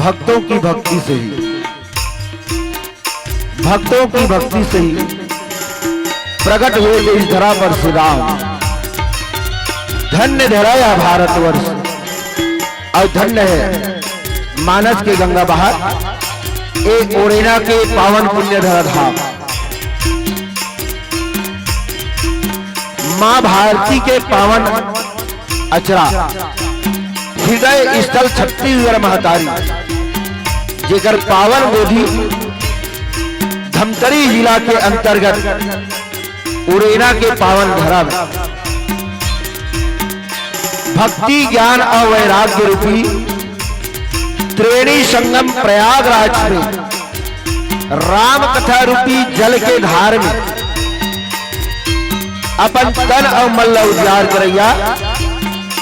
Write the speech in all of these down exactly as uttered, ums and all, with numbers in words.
भक्तों की भक्ति से ही, भक्तों की भक्ति से ही प्रकट हुए थे इस धरा पर श्री राम। धन्य धरा या भारतवर्ष, और धन्य है मानस के गंगा बहार, ए उड़ेना के पावन पुण्य धरा धाम। माँ भारती के पावन अचरा, हृदय स्थल छत्तीसगढ़ महतारी, जेकर पावन गोदी धमतरी जिला के अंतर्गत उड़ेना के पावन धरा में भक्ति, ज्ञान और वैराग्य रूपी त्रिवेणी संगम प्रयागराज में राम कथा रूपी जल के धार में अपन तन और मन ला उजियार करइया,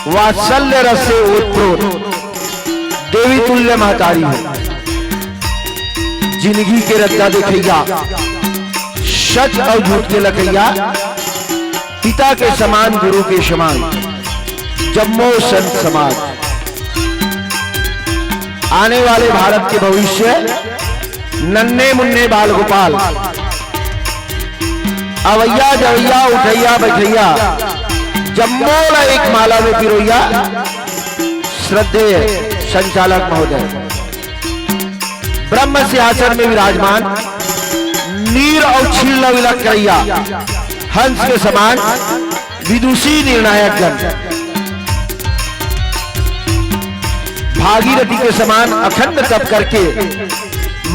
वात्सल्य रस से ओतप्रोत देवी तुल्य महतारी हो। जिंदगी के रद्दा देखइया, सच और झूठ के लखइया, पिता के समान, गुरु के समान, जम्मो संत समाज। आने वाले भारत के भविष्य, नन्हे मुन्ने बाल गोपाल, अवइया जवइया, उठइया बइठइया, जम्मो ला एक माला में पिरोइया, श्रद्धेय संचालक महोदय, ब्रह्म सिंहासन में विराजमान, नीर और क्षीर ला विलग करइया, हंस के समान विदुषी निर्णायक जन, भागीरथी के समान अखंड तप करके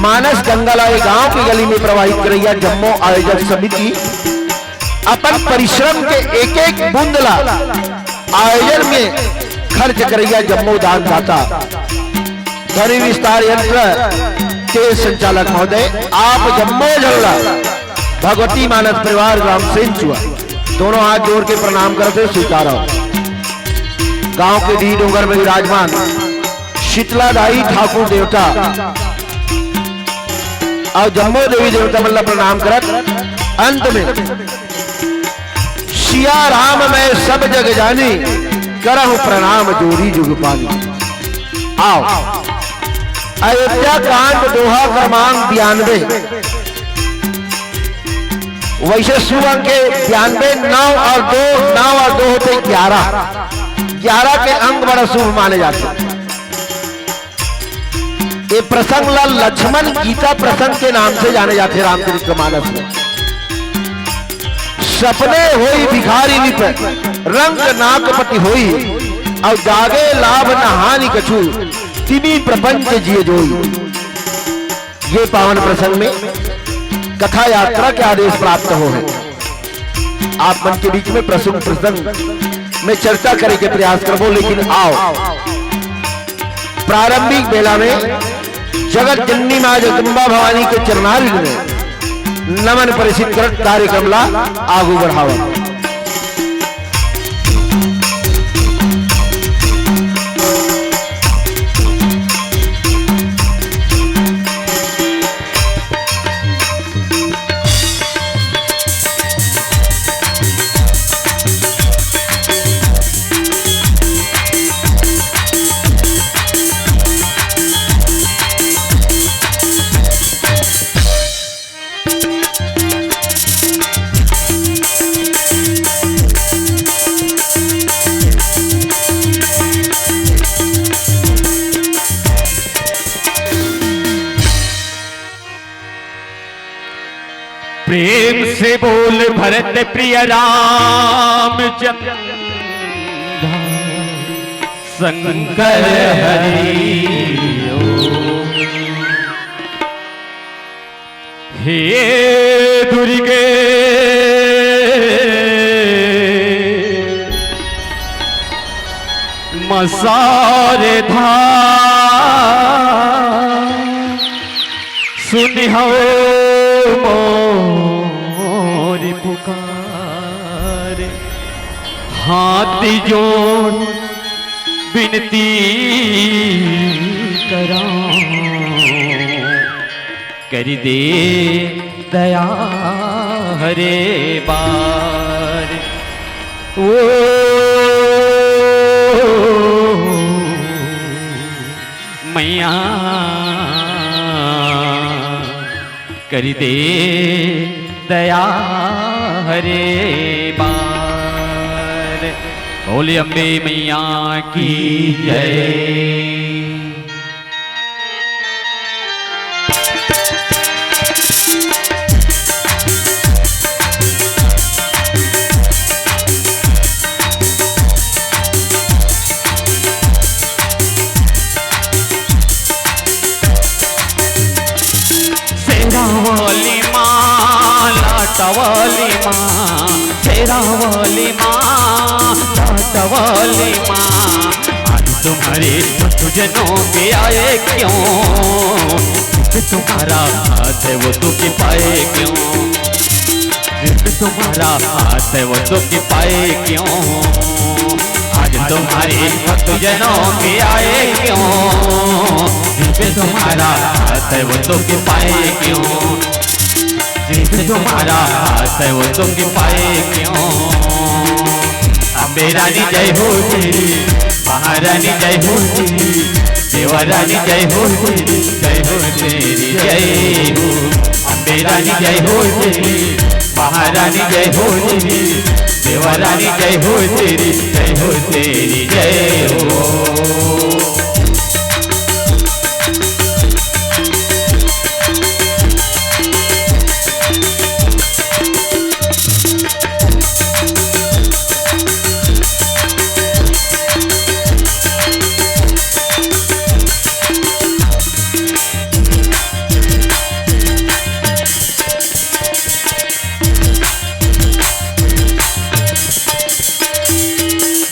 मानस गंगा ला ए गांव के गली में प्रवाहित करइया जम्मो आयोजक समिति, अपन परिश्रम के एक एक बूंद ला आयोजन में खर्च करइया जम्मो दानदाता, ध्वनि विस्तार यंत्र के संचालक महोदय, आप जम्मो झन ला भगवती मानस परिवार ग्राम सेंचुआ दोनों हाथ जोड़ के प्रणाम करत हे, स्वीकार हो। गांव के डीह डोंगर में विराजमान शीतला दाई ठाकुर देवता और जम्मो देवी देवता मन ला प्रणाम करत अंत में सिया राम मैं सब जग जानी, करहु प्रणाम जोरी जुग पानी। आओ, अयोध्या कांड दोहा क्रमांक बयानबे, वैसे शुभ अंक के बयानबे, नौ और दो, नौ और दो होते ग्यारह, ग्यारह के अंक बड़ा शुभ माने जाते। ये प्रसंग ला लक्ष्मण गीता प्रसंग के नाम से जाने जाते रामचरित मानस में। सपने होई भिखारी नित, रंक नाकपति होई, और जागे लाभ न हानि कछु, तिमी प्रपंच जिय जोई। ये पावन प्रसंग में कथा यात्रा के आदेश प्राप्त हो है। आप मन के बीच में प्रसंग प्रसंग में चर्चा करे के प्रयास करबो, लेकिन आओ, प्रारंभिक बेला में जगत जननी माँ जगदम्बा भवानी के चरणारविंद में नमन प्रेषित करत कार्यक्रम ला आगू बढ़ावत। प्रेम से बोल भरत प्रिय रामचंद्र शंकर हरि ओम। हे दुर्गे मसारे धा सुनिहव मोर पुकार, हाथ जोड़ बिनती करंव, करि दे दया हरे बार। ओ मैया करि दे दया हरे बार। बोले अम्बे मैया की जय। शेरा वाली माँ, लाटा वाली माँ, शेरा वाली माँ, लाटा वाली माँ, आज तुम्हारे भक्तजनों के आए क्यों? जिस पे तुम्हारा हाथ है वो दुख पाए क्यों? जिस पे तुम्हारा हाथ है वो दुख पाए क्यों? आज तुम्हारे भक्तजनों के आए क्यों? जिस पे तुम्हारा हाथ है वो दुख पाए क्यों? जिस पे तुम्हारा हाथ है वो दुख पाए क्यों? अम्बे रानी जय हो तेरी, महारानी जय हो तेरी, देवा रानी जय हो तेरी, जय हो तेरी जय हो। अम्बे रानी जय हो तेरी, महारानी जय हो तेरी, देवा रानी जय हो तेरी, जय हो तेरी जय हो।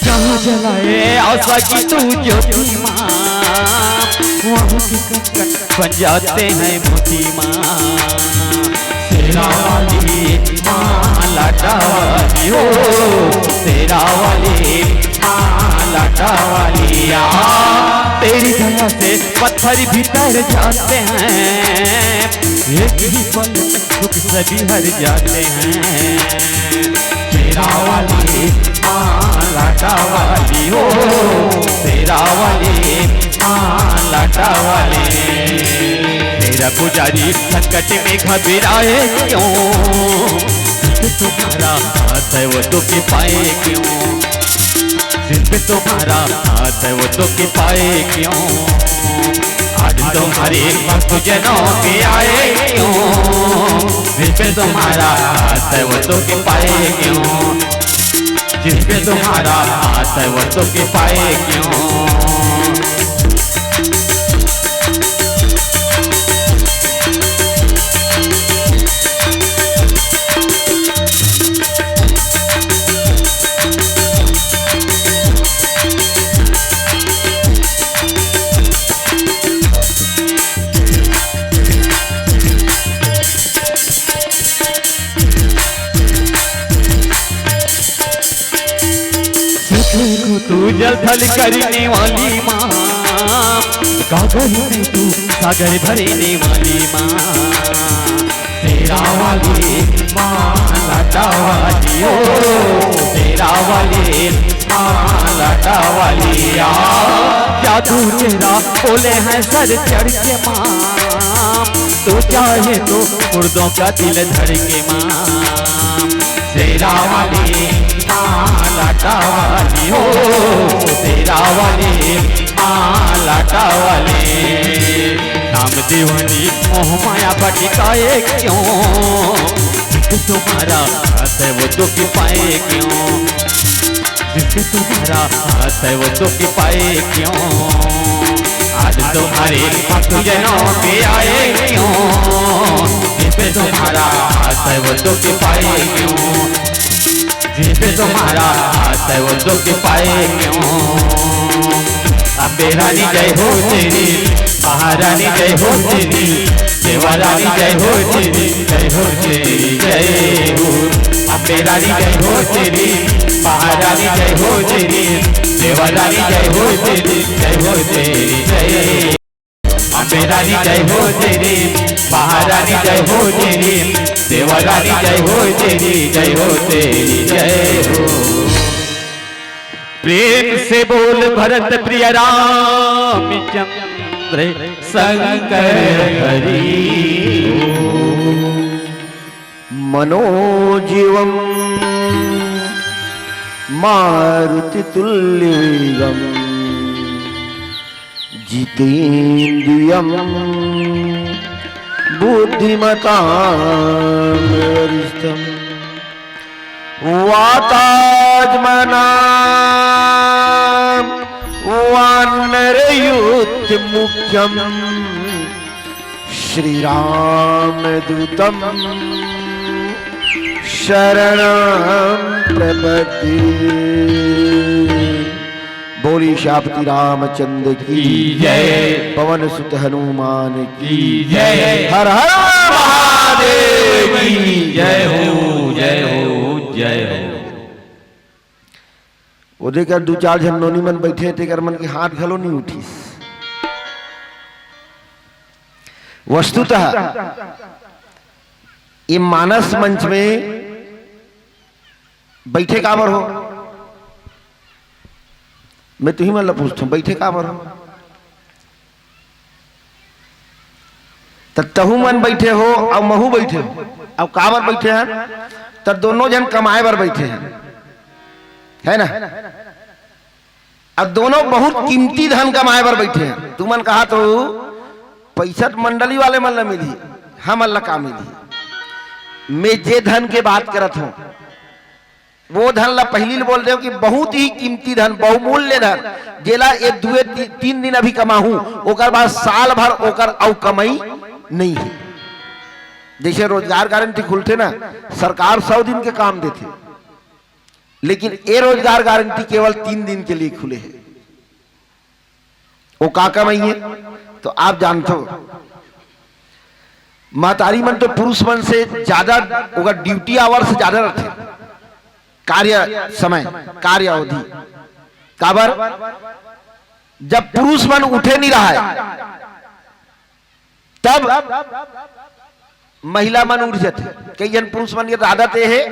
जहाँ जलाए आशा की तू ज्योति माँ, वहाँ के कंकड़ बन जाते हैं मोती माँ। शेरा वाली माँ, लाटा वाली हो, शेरा वाली माँ, लाटा वाली आ। तेरी दया से पत्थर भी तर जाते हैं, एक ही पल में दुख सभी हर जाते हैं। शेरा वाली माँ, लाटा वाली हो, शेरा वाली माँ, लाटा वाली। तेरा पुजारी संकट में घबराए क्यों? जिस पे तुम्हारा हाथ है वो दुख पाए क्यों? जिस पे तुम्हारा हाथ है वो दुख पाए क्यों? आज तुम्हारे भक्तजनों के आए क्यों? जिस पे तुम्हारा हाथ है वो दुख पाए क्यों? जिस पे तुम्हारा हाथ है वो दुख पाए क्यों? सुख को तू जल थल करने वाली माँ, गागर में तू सागर भरने वाली माँ। शेरा वाली माँ, लाटा वाली ओ, शेरा वाली माँ, लाटा वाली आ। जादू तेरा बोले हैं सर चढ़ के माँ, तू चाहे तो मुर्दों का दिल धड़के माँ। शेरा वाली माँ, लाटा वाली हो, शेरा वाली माँ, लाटा वाली। काम दीवानी मोह माया भटकाए क्यों? जिस पे तुम्हारा हाथ है वो दुख पाए क्यों? जिस पे तुम्हारा हाथ है वो दुख पाए क्यों? आज तुम्हारे भक्तजनों के आए क्यों? जिस पे तुम्हारा हाथ है वो दुख पाए क्यों? जिस पे तुम्हारा हाथ है वो दुख पाए क्यों? अम्बे रानी जय हो तेरी, महारानी जय हो तेरी, देवा रानी जय हो तेरी, जय हो तेरी जय हो। अम्बे रानी जय हो तेरी, महारानी जय हो तेरी, देवा रानी जय हो तेरी, जय हो तेरी जय। अम्बे रानी जय हो तेरी, महारानी जय हो तेरी, देवा रानी जय हो तेरी, जय हो तेरी जय हो। प्रेम से बोल भरत प्रिय रामचंद्र शंकर हरि। मनोजीवं मारुतितुल्यवेगं जितेन्द्रियं बुद्धिमतां वरिष्ठम्। वातात्मनां वानरयूथमुख्यं श्रीरामदूतं शरणं प्रपद्ये। बोली श्यापति रामचंद्र की की जय। पवन सुत हनुमान की की जय। हर हर महादेव की जय हो, जय हो, जय हो। वो देख, दू चार झन नोनी मन बैठे, तेकर मन के हाथ घलो नहीं उठिस। वस्तुतः ये मानस मंच में बैठे काबर हो? मैं तुही मन ला पूछथों, बैठे काबर हो? त तहू मन बैठे हो अउ महू बैठे हो, अउ काबर बैठे हैं? त दोनों झन कमाए बर बैठे हैं, है ना? अब दोनों बहुत कीमती धन कमाए बर बैठे हैं। तुमन कहा तो पैसा तो मंडली वाले मन ला मिलही, हमन ला का मिलही? मैं जे धन के बात करत हूँ, वो धन ला पहिली ले बोल देव कि बहुत ही कीमती धन, बहुमूल्य धन, जेला ये दुए ती-, तीन दिन अभी कमाहूं, ओकर बाद साल भर ओकर अउ कमाई नहीं है। जैसे रोजगार गारंटी खुलथे ना, सरकार सौ दिन के काम देथे, लेकिन ये रोजगार गारंटी केवल तीन दिन के लिए खुले है। वो का कमाई है तो आप जानते हो, महतारी मन तो पुरुष मन से ज्यादा, ओकर ड्यूटी आवर से ज्यादा रहते, कार्य समय, कार्य अवधि। काबर? जब पुरुष मन उठे नहीं रहा है, तब महिला मन उठ जाथे। कई झन पुरुष मन के आदत ये हे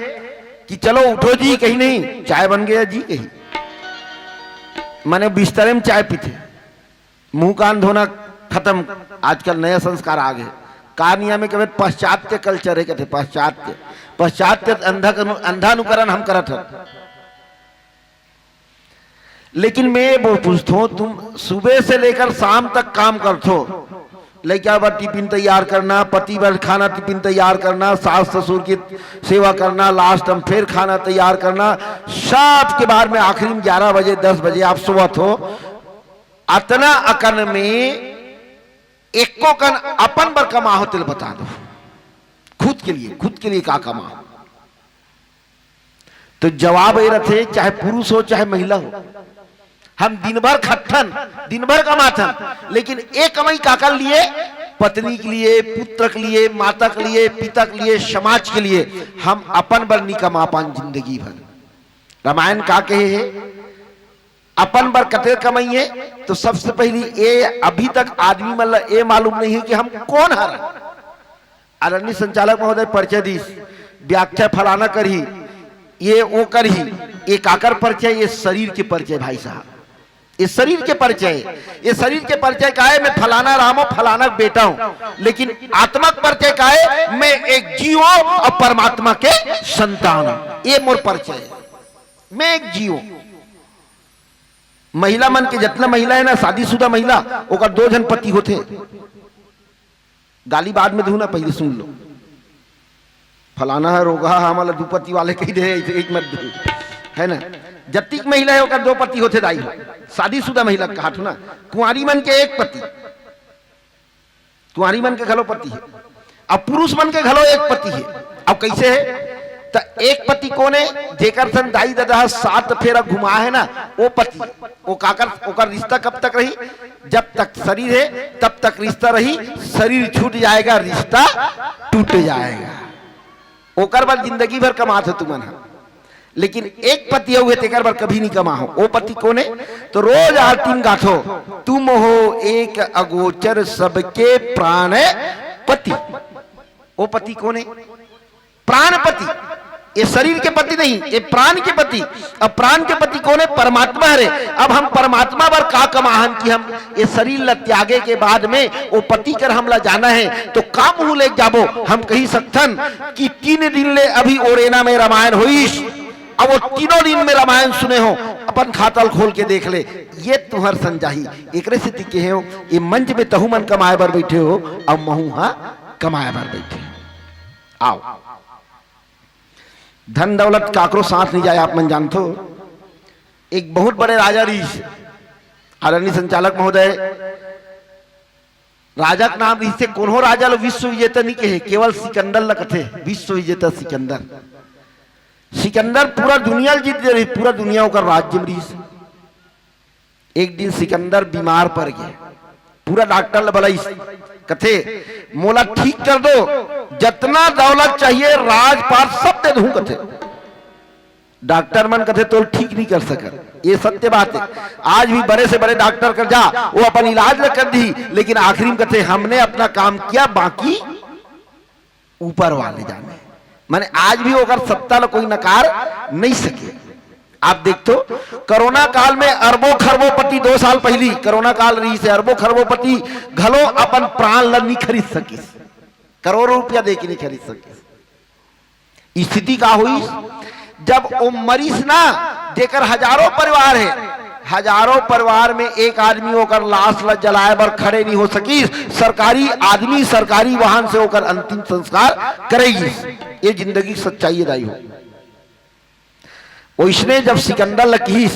कि चलो उठो जी, कहीं नहीं, चाय बन गया जी, कहीं माने बिस्तरे में चाय पीथे, मुंह कान धोना खत्म। आजकल नया संस्कार आ गए, का नियम हे कहे, पाश्चात्य कल्चर हे कथे, पाश्चात्य, पाश्चात्य अंधा, अंधानुकरण हम करत हन। लेकिन मैं वो पूछथों, तुम सुबह से लेकर शाम तक काम करथो, लइका बर टिफिन तैयार करना, पति बर खाना टिफिन तैयार करना, सास ससुर की सेवा करना, लास्ट में फिर खाना तैयार करना, सब के बाद में आखिरी में ग्यारह बजे, दस बजे आप सोवत हो। अतना अकन में एको कन अपन बर कमा हो, तेल बता दो, खुद के लिए, खुद के लिए का कमा हो? तो जवाब ये रथे, चाहे पुरुष हो, चाहे महिला हो, हम दिन भर खटथन, दिन भर कमाथन, लेकिन ए कमाई काकर लिए? पत्नी के लिए, पुत्र के लिए, माता के लिए, पिता के लिए, समाज के लिए। हम अपन बर नहीं कमा पान जिंदगी भर। रामायण का कहे हे, अपन बर कते कमाई हे? तो सबसे पहली ए, अभी तक आदमी मन ला ए मालूम नहीं हे कि हम कोन हरन। आदरणीय संचालक महोदय परिचय दीस, व्याख्या फलाना करही, ये वो करही, ये काकर परिचय? ये शरीर के परिचय भाई साहब, ये शरीर के परिचय। ये शरीर के परिचय का हे? मैं फलाना राम हूं, फलाना बेटा हूं, लेकिन आत्मा के परिचय का हे? मैं एक जीव हूं अउ परमात्मा के संतान हूं, ये मोर परिचय हे, मैं एक जीव हूं। महिला मन के, जतना महिला हे ना शादीशुदा महिला, ओकर दो झन पति होथे। गाली बाद में दूं ना, पहले सुन लो। फलाना हे रोगहा, हमला दू पति वाले कही दे, एक मत दू, है ना? जतिक महिला हे ओकर दो पति होथे दाई हो, शादीशुदा महिला कहाथों ना। कुंवारी मन के एक पति, कुंवारी मन के घलो पति हे, अउ पुरुष मन के घलो एक पति हे। अउ कैसे हे? त एक पति कोन हे? जेकर सन दाई ददा ह सात फेरा घुमा हे ना, वो पति। वो काकर, ओकर रिश्ता कब तक रही? जब तक शरीर हे, तब तक रिश्ता रही। शरीर छूट जाएगा, रिश्ता टूट जाएगा। ओकर बर जिंदगी भर कमात हो तुमन ह, लेकिन एक पति अउ हे, तेकर बर कभी नहीं कमा हो। ओ पति कोन हे? तो रोज आरती में गाथो, "तुम हो एक अगोचर सबके प्राण पति।" ओ पति कोन हे? प्राणपति। ये शरीर के पति नहीं, ये प्राण के पति। अब प्राण के पति कोन हे? परमात्मा हरे। अब हम परमात्मा बर का कमाहन कि हम ये शरीर ला त्यागे के बाद में वो पति कर हमला जाना हे, तो का मुंह ले जाबो? हम कही सकथन कि तीन दिन ले अभी ओरेना में रामायण होइस, अब वो तीनों दिन में रामायण सुने हो, अपन खाता ल खोल के देख ले, ये तुहर संग जाही। एकरे सेती कहे हो, ये मंच में तहू मन कमाए बर बैठे हो, अब महू हा कमाए बर बैठे। आओ, धन दौलत काकरो साथ नहीं जाए। आप मन जानथो, एक बहुत बड़े राजा रहिस, आदरणीय संचालक महोदय, राजा के नाम रहिसे, कोनो राजा ल विश्व विजेता नहीं कहे, केवल सिकंदर ल कथे विश्व विजेता सिकंदर। सिकंदर पूरा दुनिया ल जीत दे रहिस, पूरा दुनिया ओकर राज्य में रहिस। एक दिन सिकंदर बीमार पड़ गया, पूरा डॉक्टर ल बलाइस, कथे, "मोला ठीक कर दो, जतना दौलत चाहिए राजपाट सब दे दूं," कथे। डॉक्टर मन कथे, "तोल ठीक नहीं कर सकत।" ये सत्य बात है। आज भी बड़े से बड़े डॉक्टर कर जा, वो अपन इलाज ल कर दी, लेकिन आखिरी में कथे, "हमने अपना काम किया, बाकी ऊपर वाले जाने।" माने आज भी ओकर सत्ता ल कोई नकार नहीं सके। आप देखथो, कोरोना काल में अरबों खरबों पति, दो साल पहली कोरोना काल रहिसे, अरबों खरबों पति घलो अपन प्राण ल नहीं खरीद सकिस, करोड़ों रुपया दे के नहीं खरीद सकिस। स्थिति का होइस? जब वो मरिस ना, जेकर हजारों परिवार हे, हजारों परिवार में एक आदमी ओकर लाश ला जलाए बर खड़े नहीं हो सकिस, सरकारी आदमी सरकारी वाहन से ओकर अंतिम संस्कार करे गिस। ये जिंदगी की सच्चाई हे दाई हो। ओइसने जब सिकंदर ला किहिस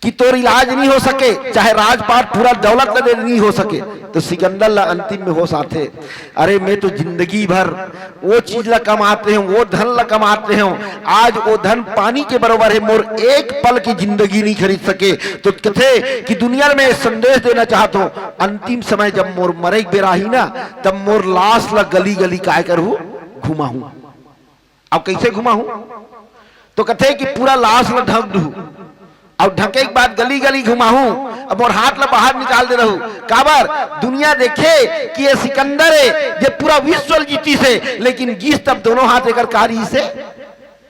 कि तोर इलाज नहीं हो सके, चाहे राजपाट पूरा दौलत ल दे नहीं हो सके, तो सिकंदर ला अंतिम में होश आथे, "अरे, मैं तो जिंदगी भर वो चीज ला कमात रहे हूँ, वो धन ला कमात रहे हूँ, आज वो धन पानी के बरोबर है, मोर एक पल की जिंदगी नहीं खरीद सके।" तो कथे कि दुनिया में संदेश देना चाहत हूँ, अंतिम समय जब मोर मरे के बेरा आही ना, तब मोर लाश ला गली गली काय करहूँ, घुमाहूँ। अब कैसे घुमाहूं? तो कथे कि पूरा लाश ल ढक दू, अउ ढके के बाद गली गली घुमाहूं, अब मोर हाथ ल बाहर निकाल दे रहू। काबर? दुनिया देखे कि ये सिकंदर हे, जे पूरा विश्व ल जीतिस हे, लेकिन गिस तब दोनों हाथ एकर का रहिस हे?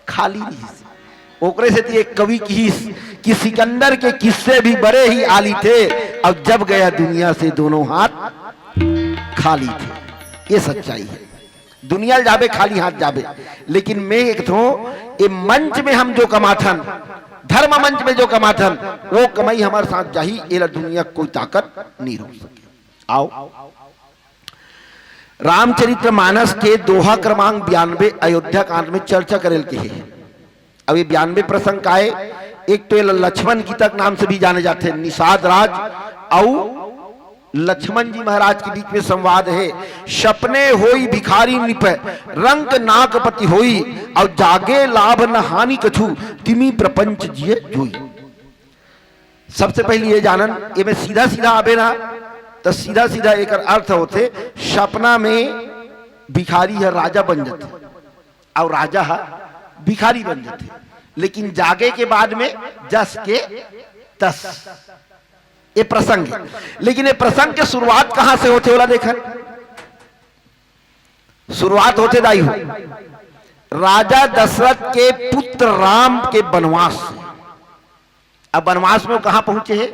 खाली रहिस हे। ओकरे सेती एक कवि किहिस कि सिकंदर के किस्से भी बड़े ही आली थे, अब जब गया दुनिया से दोनों हाथ खाली थे। ये सच्चाई है। दुनिया ल जाबे, खाली हाथ जाबे, लेकिन मैं एक थो, ये मंच में हम जो कमाथन, धर्म मंच में जो कमाथन, वो कमाई हमारे साथ जाही, एला दुनिया कोई ताकत नहीं रोक सके। आओ, रामचरित्र मानस के दोहा क्रमांक बयानबे अयोध्या कांड में चर्चा करेल के हे। अब ये बयानबे प्रसंग का हे, एक तो ये लक्ष्मण गीता के नाम से भी जाने जाते हैं, निषाद राज अउ लक्ष्मण जी महाराज के बीच में संवाद हे, "सपने होई भिखारी नृप, रंक नाकपति होई, अउ जागे लाभ न हानि कछु, तिमी प्रपंच जिय जोई।" सबसे पहले ये जानन, ये में सीधा सीधा आबे ना, तो सीधा सीधा एकर अर्थ होथे, सपना में भिखारी ह राजा बन जाथे, अउ राजा ह भिखारी बन जाथे, लेकिन जागे के बाद में जस के तस। ये प्रसंग हे, लेकिन ये प्रसंग के शुरुआत कहां से होथे, ओला देखन। शुरुआत होथे दाई हो, राजा दशरथ के पुत्र राम के वनवास से। अब वनवास में वो कहां पहुंचे हे?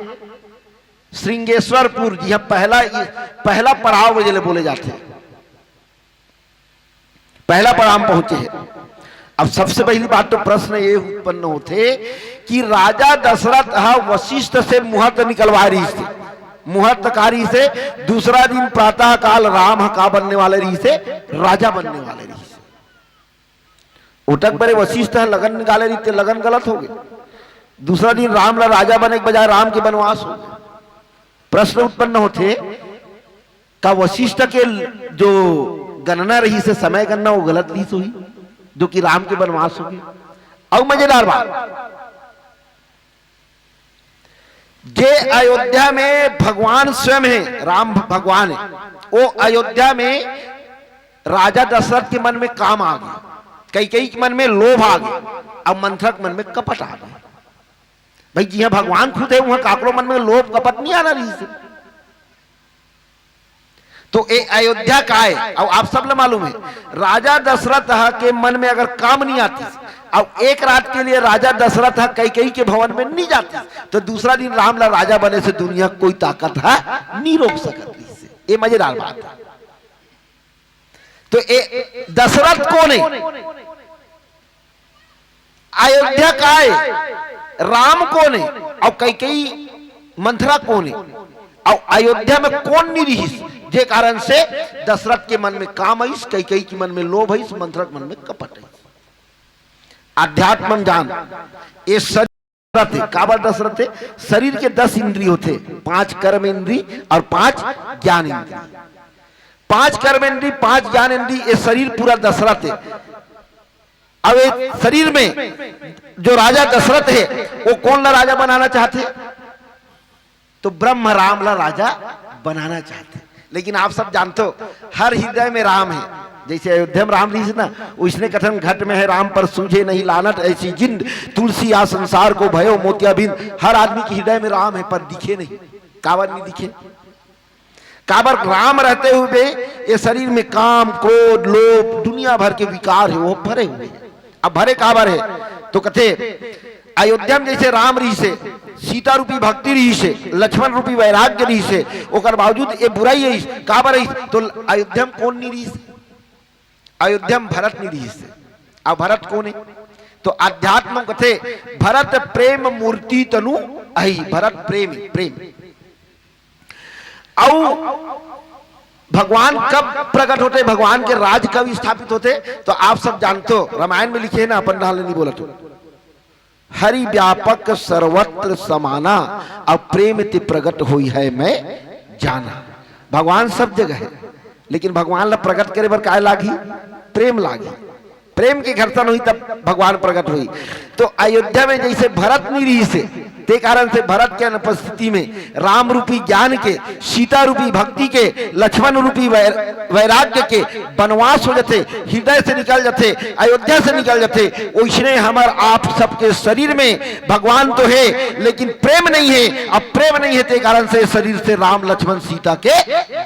श्रृंगेश्वरपुर, जी हां, पहला, पहला पड़ाव जेला बोले जाथे, पहला पड़ाव में पहुंचे हे। अब सबसे पहली बात तो प्रश्न ये उत्पन्न होथे कि राजा दशरथ ह वशिष्ठ से मुहूर्त निकलवाए रहिस हे, मुहूर्त का रहिस हे, दूसरा दिन प्रातः काल राम ह का बनने वाले रहिस हे? राजा बनने वाले रहिस हे। ओतक बरे वशिष्ठ ह लगन निकाले रहिस हे, लगन गलत हो गे। दूसरा दिन राम ला राजा बने के बजाय राम के वनवास हो गे। प्रश्न उत्पन्न होथे, का वशिष्ठ के जो गणना रहिस हे, समय गणना, वो गलत रहिस होही, जो कि राम के वनवास हो गे? अउ मजेदार बात, जे अयोध्या में भगवान स्वयं हे, राम भगवान हे, वो अयोध्या में राजा दशरथ के मन में काम आ गे, कैकेयी के मन में लोभ आ गे, अउ मंथरा के मन में कपट आ गे। भाई, जिहां भगवान खुद हे, उहां काकरो मन में लोभ कपट नहीं आना रहिस हे। तो ए अयोध्या का आय, अउ आप सब ला मालूम हे, राजा दशरथ ह के मन में अगर काम नहीं आतिस, अउ एक रात के लिए राजा दशरथ ह कैकेयी के भवन में नहीं जातिस, तो दूसरा दिन राम ला राजा बने से दुनिया कोई ताकत ह नहीं रोक सकत रहिस हे। ये मजेदार बात हे। तो ए दशरथ कोन हे? अयोध्या का आय, राम कोन हे? अउ कैकेयी मंथरा कोन हे? अउ अयोध्या में कोन नहीं रिहिस, जे कारण से दशरथ के मन में काम आइस, कैकेयी के मन में लोभ आइस, मंथरा के मन में कपट आइस? अध्यात्म जान, ये शरीर दशरथ हे। काबर दशरथ हे? शरीर के दस इंद्री होथे, पांच कर्म इंद्री अउ पांच ज्ञान इंद्री। पांच कर्म इंद्री, पांच ज्ञान इंद्री, ये शरीर पूरा दशरथ हे। अब ये शरीर में जो राजा दशरथ हे, वो कोन ला राजा बनाना चाहथे? तो ब्रह्म राम ला राजा बनाना चाहथे। लेकिन आप सब जानथो, हर हृदय में राम हे। जैसे अयोध्या में राम रिहिस ना, उसने कथन घट में है राम पर सूझे नहीं लानट, ऐसी जिंद तुलसी या संसार को भयो मोतियाबिंद। हर आदमी के हृदय में राम हे, पर दिखे नहीं। काबर नहीं दिखे? काबर राम रहते हुए ये शरीर में काम, क्रोध, लोभ, दुनिया भर के विकार हे, वो भरे हुए हे। अब भरे काबर हे? तो कथे, अयोध्या में जैसे राम रिहिस हे, सीता रूपी भक्ति रिहिस हे, लक्ष्मण रूपी वैराग्य रिहिस हे, ओकर बावजूद ये बुराई आइस। काबर आइस? तो अयोध्या में कोन नहीं रिहिस? अयोध्या में भरत नहीं रिहिस हे। अब भरत कोन हे? तो अध्यात्म कथे, भरत प्रेम मूर्ति तनु अही। भरत प्रेम, प्रेम। अउ भगवान कब प्रकट होथे, भगवान के राज कब स्थापित होथे, तो आप सब जानथो, रामायण में लिखे हे ना, अपन डाल नहीं बोलत हो। हरि व्यापक सर्वत्र समाना, अउ प्रेम ते प्रगट होई है मैं जाना। भगवान सब जगह हे, लेकिन भगवान ला प्रकट करे बर काय लागही? प्रेम लागही। प्रेम के घर्षण होई तब भगवान प्रकट होई। तो अयोध्या में जैसे भरत नहीं रिहिस हे, ते कारण से भरत के अनुपस्थिति में राम रूपी ज्ञान के, सीता रूपी भक्ति के, लक्ष्मण रूपी वैर-, वैराग्य के बनवास हो जाथे, हृदय से निकल जाथे, अयोध्या से निकल जाथे। ओइसने हमर आप सबके शरीर में भगवान तो हे, लेकिन प्रेम नहीं हे। अब प्रेम नहीं हे, ते कारण से शरीर से राम, लक्ष्मण, सीता के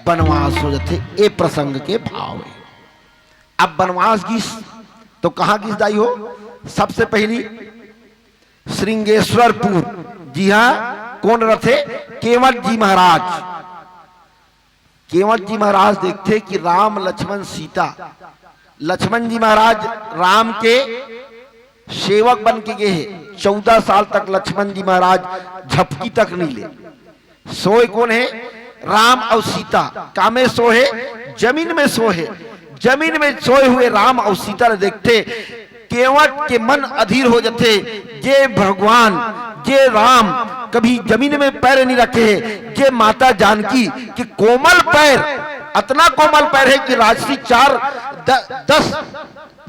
बनवास हो जाथे। ए प्रसंग के भाव हे। अब बनवास गिस तो कहाँ गिस दाई हो? सबसे पहली श्रृंगेश्वरपुर, जिहाँ कोन रथे? केवट जी महाराज। केवट जी महाराज देखथे कि राम, लक्ष्मण, सीता, लक्ष्मण जी महाराज राम के सेवक बन के गे हे। चौदह साल तक लक्ष्मण जी महाराज झपकी तक नहीं ले। सोए कोन हे? राम अउ सीता। कामे सोए हे? जमीन में सोए हे। जमीन में सोए हुए राम अउ सीता ला देखथे, केवट के मन अधीर हो जाथे। जे भगवान, जे राम कभी जमीन में पैर नहीं रखे हे, जे माता जानकी के कोमल पैर, अतना कोमल पैर हे कि राजसी चार द-, दस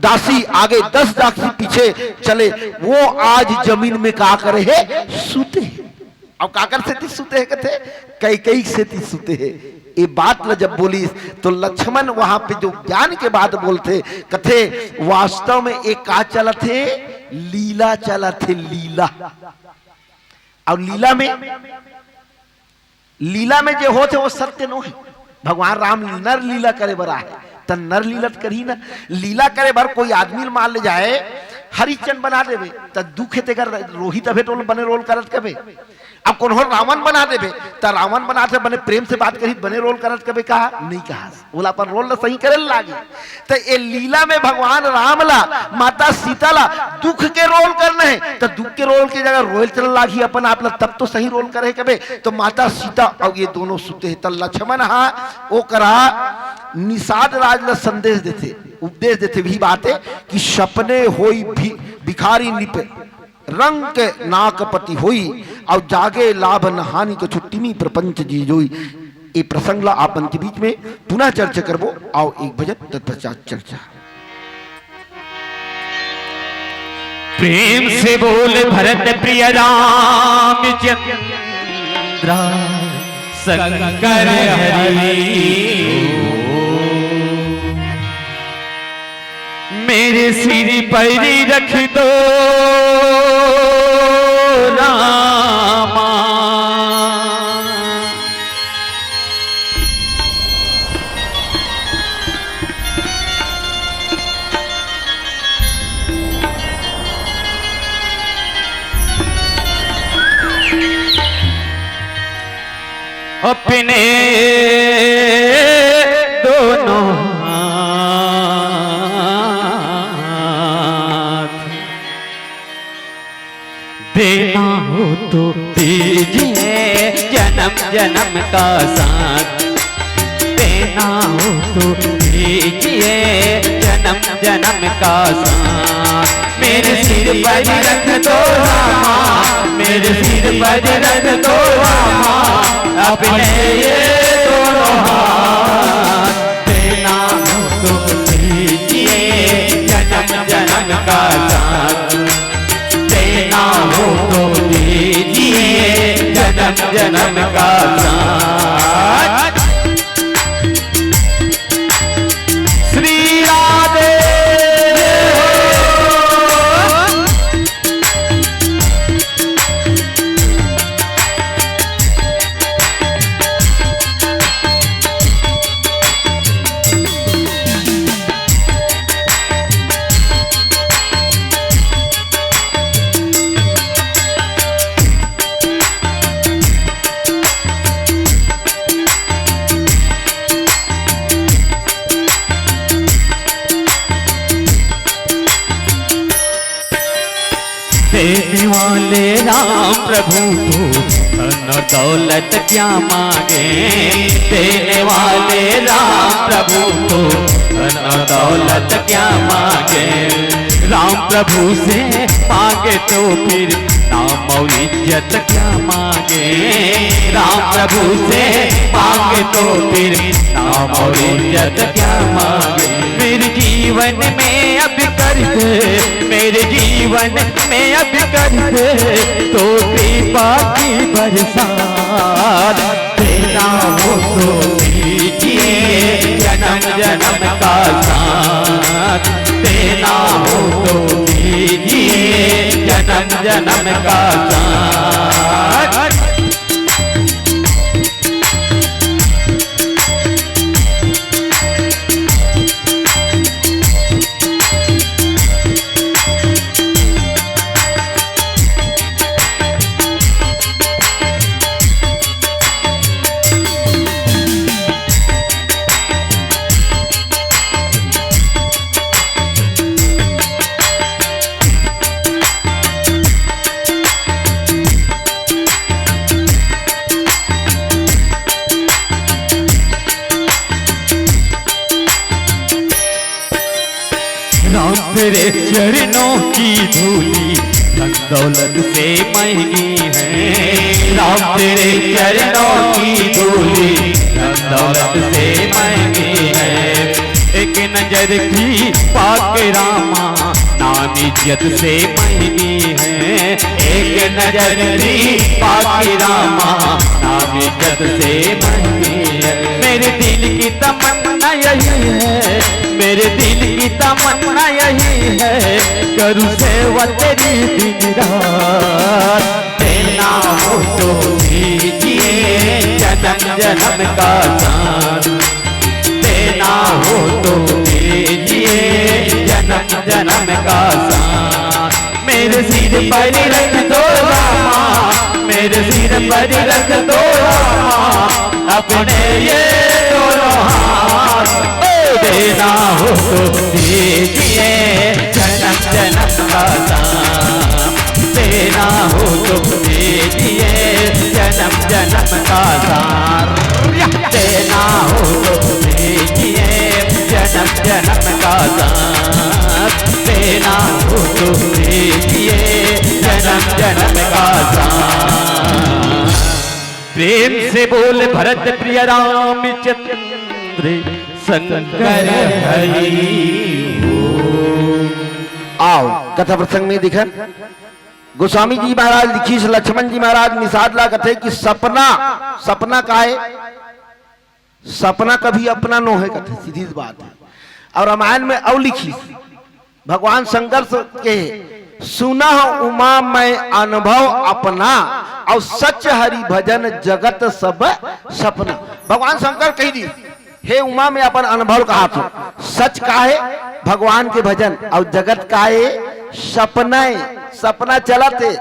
दासी आगे, दस दासी पीछे चले, वो आज जमीन में का करे हे? सुते हे। अब काकर सेती सुते हे कथे? कैकेयी सेती सुते हे। ये बात ल जब बोलिस तो लक्ष्मण वहां पे जो ज्ञान के बात बोलथे, कथे वास्तव में ये का चलत हे? लीला चलत हे, लीला। अउ लीला में, लीला में जे होथे वो सत्य नो हे। भगवान राम नर लीला करे बर आए, त नर लीला त करही ना। लीला करे बर कोई आदमी ल मान ले जाए, हरिचंद बना देबे, त दुख हे तेकर, रोही तभे तो बने रोल करत कबे। अब कोनो रावण बना देबे, त रावण बनाथे, बने प्रेम से बात करही, बने रोल करत कबे, कहा नहीं कहा। ओला अपन रोल ला सही करे लागही। त ए लीला में भगवान राम ला, माता सीता ला दुख के रोल करना हे, त दुख के रोल के जगह रोए चल लागही अपन आप ला, तब तो सही रोल करे कबे। तो माता सीता अउ ये दोनों सुते हे, त लक्ष्मण हा ओकरा निषाद राज ला संदेश देथे, उपदेश देथे, वही बात हे कि सपने होई भी, भिखारी निप रंक नाकपति होई, अउ जागे लाभ न हानि कछु तिमी प्रपंच जी जोई। ए प्रसंग ला आप मन के बीच में पुनः चर्चा करबो। आओ एक भजन तत्पश्चात चर्चा। प्रेम से बोल भरत प्रिय रामचंद्र शंकर हरि। मेरे सिर पर रख दो रामा। अपने दोनों हाथ देना हो तो दीजिए जन्म जन्म का साथ। देना हो तो दीजिए जन्म जन्म का साथ। मेरे सिर पर रख दो रामा, मेरे सिर पर रख दो रामा, अपने ये दोनों हाथ। देना हो तो दीजिए जन्म जन्म का साथ। देना हो तो दीजिए जन्म जन्म का साथ। श्री राधे। देने वाले राम प्रभु को धन और दौलत क्या मांगे। देने वाले राम प्रभु को धन और दौलत क्या मांगे। राम प्रभु से मांगे तो फिर नाम और इज्जत क्या मांगे। राम प्रभु से मांगे तो फिर नाम और इज्जत क्या मांगे। मेरे जीवन में अब कर दे, मेरे जीवन में अब कर दे तो कृपा की बरसात। देना हो तो दीजिए जन्म जन्म का साथ। देना हो तो दीजिए जन्म जन्म का साथ। राम तेरे चरणों की धूली धन दौलत से महंगी है। राम तेरे चरणों की धूली धन दौलत से महंगी है। एक नजर की पाक रामा नाम इज्जत से महंगी है। एक नजर की पाक रामा नाम इज्जत से महंगी है। मेरे दिल की तमन्ना यही है, मेरे दिल की तमन्ना यही है, करूँ सेवा तेरी दिन रात। देना हो तो दीजिए जन्म जन्म का साथ। देना हो तो दीजिए जन्म जन्म का साथ। मेरे सिर पर रख दो रामा, मेरे सिर पर रख दो रामा, अपने ये दोनों हाथ। ओ देना हो तो दीजिए जन्म जन्म का साथ। देना हो तो दीजिए जन्म जन्म का साथ। देना हो तो दीजिए जन्म जन्म का साथ। देना हो तो दीजिए जन्म जन्म का साथ। प्रेम से बोल भरत प्रिय रामचंद्र शंकर हरि हो। आओ, कथा प्रसंग में दिखन। गोस्वामी जी महाराज लिखिस, लक्ष्मण जी महाराज निषाद ला कथे कि सपना, सपना का है, सपना कभी अपना नो है कथे, सीधी सी बात है। और रामायण में अउ लिखिस, भगवान शंकर से कहे, सुनह उमा मैं अनुभव अपना, और सच हरि भजन जगत सब सपना। भगवान शंकर कहि दी, हे उमा, मैं अपन अनुभव कहात हूँ, सच का है भगवान के भजन, और जगत का है सपना है, सपना चलत है।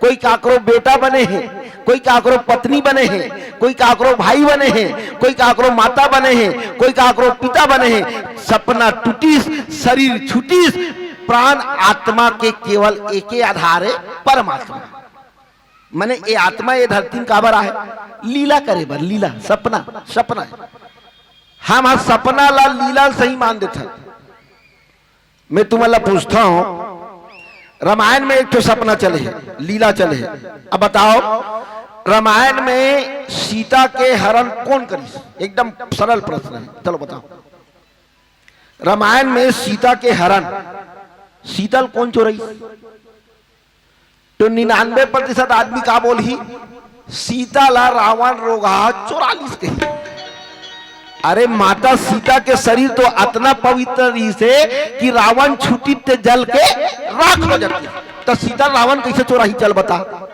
कोई काकरो बेटा बने है, कोई काकरो पत्नी बने है, कोई काकरो भाई बने हे, कोई काकरो माता बने हे, कोई काकरो पिता बने हे। सपना टूटिस, शरीर छूटिस, प्राण आत्मा के केवल एके आधार हे, परमात्मा। मने ये आत्मा ये धरती में काबर आहे? लीला करे बर। लीला, सपना, सपना। हम ह सपना ला लीला सही मान देथन। मैं तुमन ला पूछता हूं, रामायण में एक ठो सपना चले हे, लीला चले हे। अब बताओ, रामायण में सीता के हरण कौन करिस? एकदम सरल प्रश्न है, चलो बताओ। रामायण में सीता के हरण सीता ल कौन चोरइस? तो निन्यानवे प्रतिशत आदमी का बोलही, सीता ला रावण रोगहा चोरा लिस कही। अरे, माता सीता के शरीर तो अतना पवित्र रहिस हे कि रावण छूटी ते जल के राख हो जाती। तो सीता रावण कैसे चोराही, चल बता।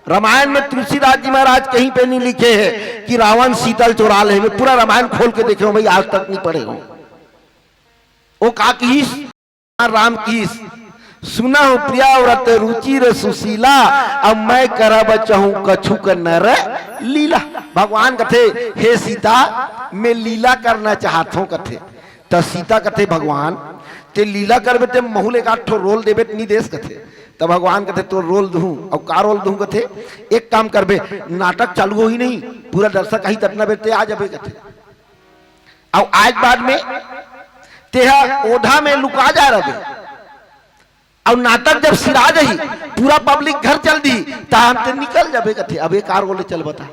रामायण में तुलसीदास जी महाराज कहीं पे नहीं लिखे हैं कि रावण सीता ल चोरा ले। मैं पूरा रामायण खोल के देखे हूं भाई, आज तक नहीं पढ़े हो। वो का किहिस? राम किहिस, "सुनहु प्रियाव्रत रुचिर सुशीला, अब मैं करब चहु कछुक नर लीला।" भगवान कथे, "हे सीता, मैं लीला करना चाहत हूं," कथे। त सीता कथे, "भगवान, ते लीला करबे ते महू ल एक आध ठो रोल देबे त नहीं देस," कथे। त भगवान कथे, "तोर रोल दूं।" "अउ का रोल दूं?" कथे, "एक काम करबे, नाटक चालू होही नहीं, पूरा दर्शक आही, ततना बेर ते आ जाबे," कथे। अउ आज बाद में तेहा ओधा में लुका जा रहे, अउ नाटक जब सिरा जाही, पूरा पब्लिक घर चल दी, तहां ते निकल जाबे कथे। अब एक आर बोले, चल बता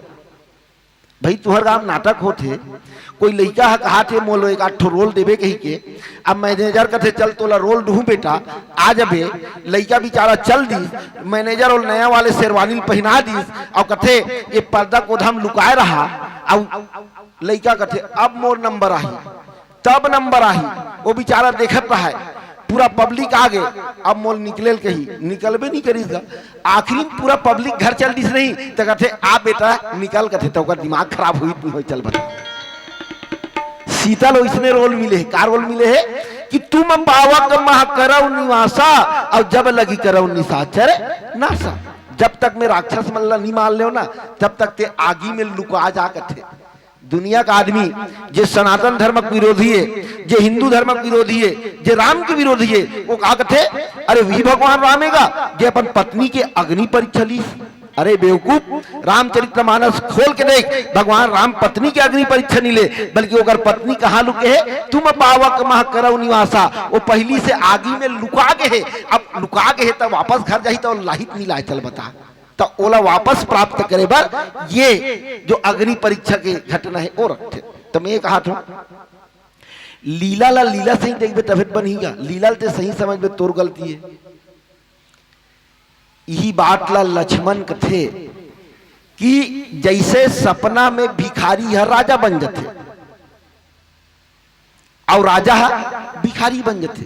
भाई, तुहर गांव नाटक होथे, कोई लइका ह कहा थे, "मोलो एक आध ठो रोल देबे," कही के। अब मैनेजर कथे, "चल तोला रोल दूहूं बेटा, आ जाबे।" लइका बेचारा चल दिस, मैनेजर ओला नया वाले शेरवानी ल पहिना दिस, अउ कथे, "ये पर्दा कोधा म लुकाए रहा।" अउ लइका कथे, "अब मोर नंबर आही, तब नंबर आही।" वो बेचारा देखत रहा है, पूरा पब्लिक आ गे, अब मोल निकले ल कही, निकलबे नहीं करिस गा। आखिरी में पूरा पब्लिक घर चल दिस नहीं, त कथे, "आ बेटा, निकल," कथे, त ओकर दिमाग खराब होई नहीं होई, चल बता। सीता ल ओइसने रोल मिले हे, का रोल मिले हे कि "तुम पावक मह करौ निवासा, अउ जब लगि करौ निशाचर नासा।" जब तक मैं राक्षस मन ला नहीं मार लेव ना, तब तक ते आगी में लुका जा कथे। दुनिया का आदमी जे सनातन धर्म के विरोधी हे, जे हिंदू धर्म के विरोधी हे, जे राम के विरोधी हे, वो का कथे, "अरे वही भगवान राम हे गा, जे अपन पत्नी के अग्नि परीक्षा लिस।" अरे बेवकूफ, रामचरितमानस खोल के देख, भगवान राम पत्नी के अग्नि परीक्षा नहीं ले, बल्कि ओकर पत्नी कहाँ लुके हे? "तुम पावक मह करौ निवासा।" वो पहली से आगी में लुका गे हे। अब लुका गे हे, तब वापस घर जाही, त लाही त नहीं लाय, चल बता। त ओला वापस प्राप्त करे बर ये जो अग्नि परीक्षा के घटना हे, वो रखथे। त मैं ये कहा था, लीला ला लीला सही देखबे तभे त बनही गा, लीला ल ते सही समझबे तोर गलती हे। इही बात ला लक्ष्मण कथे कि जैसे सपना में भिखारी ह राजा बन जथे, अउ राजा ह भिखारी बन जथे,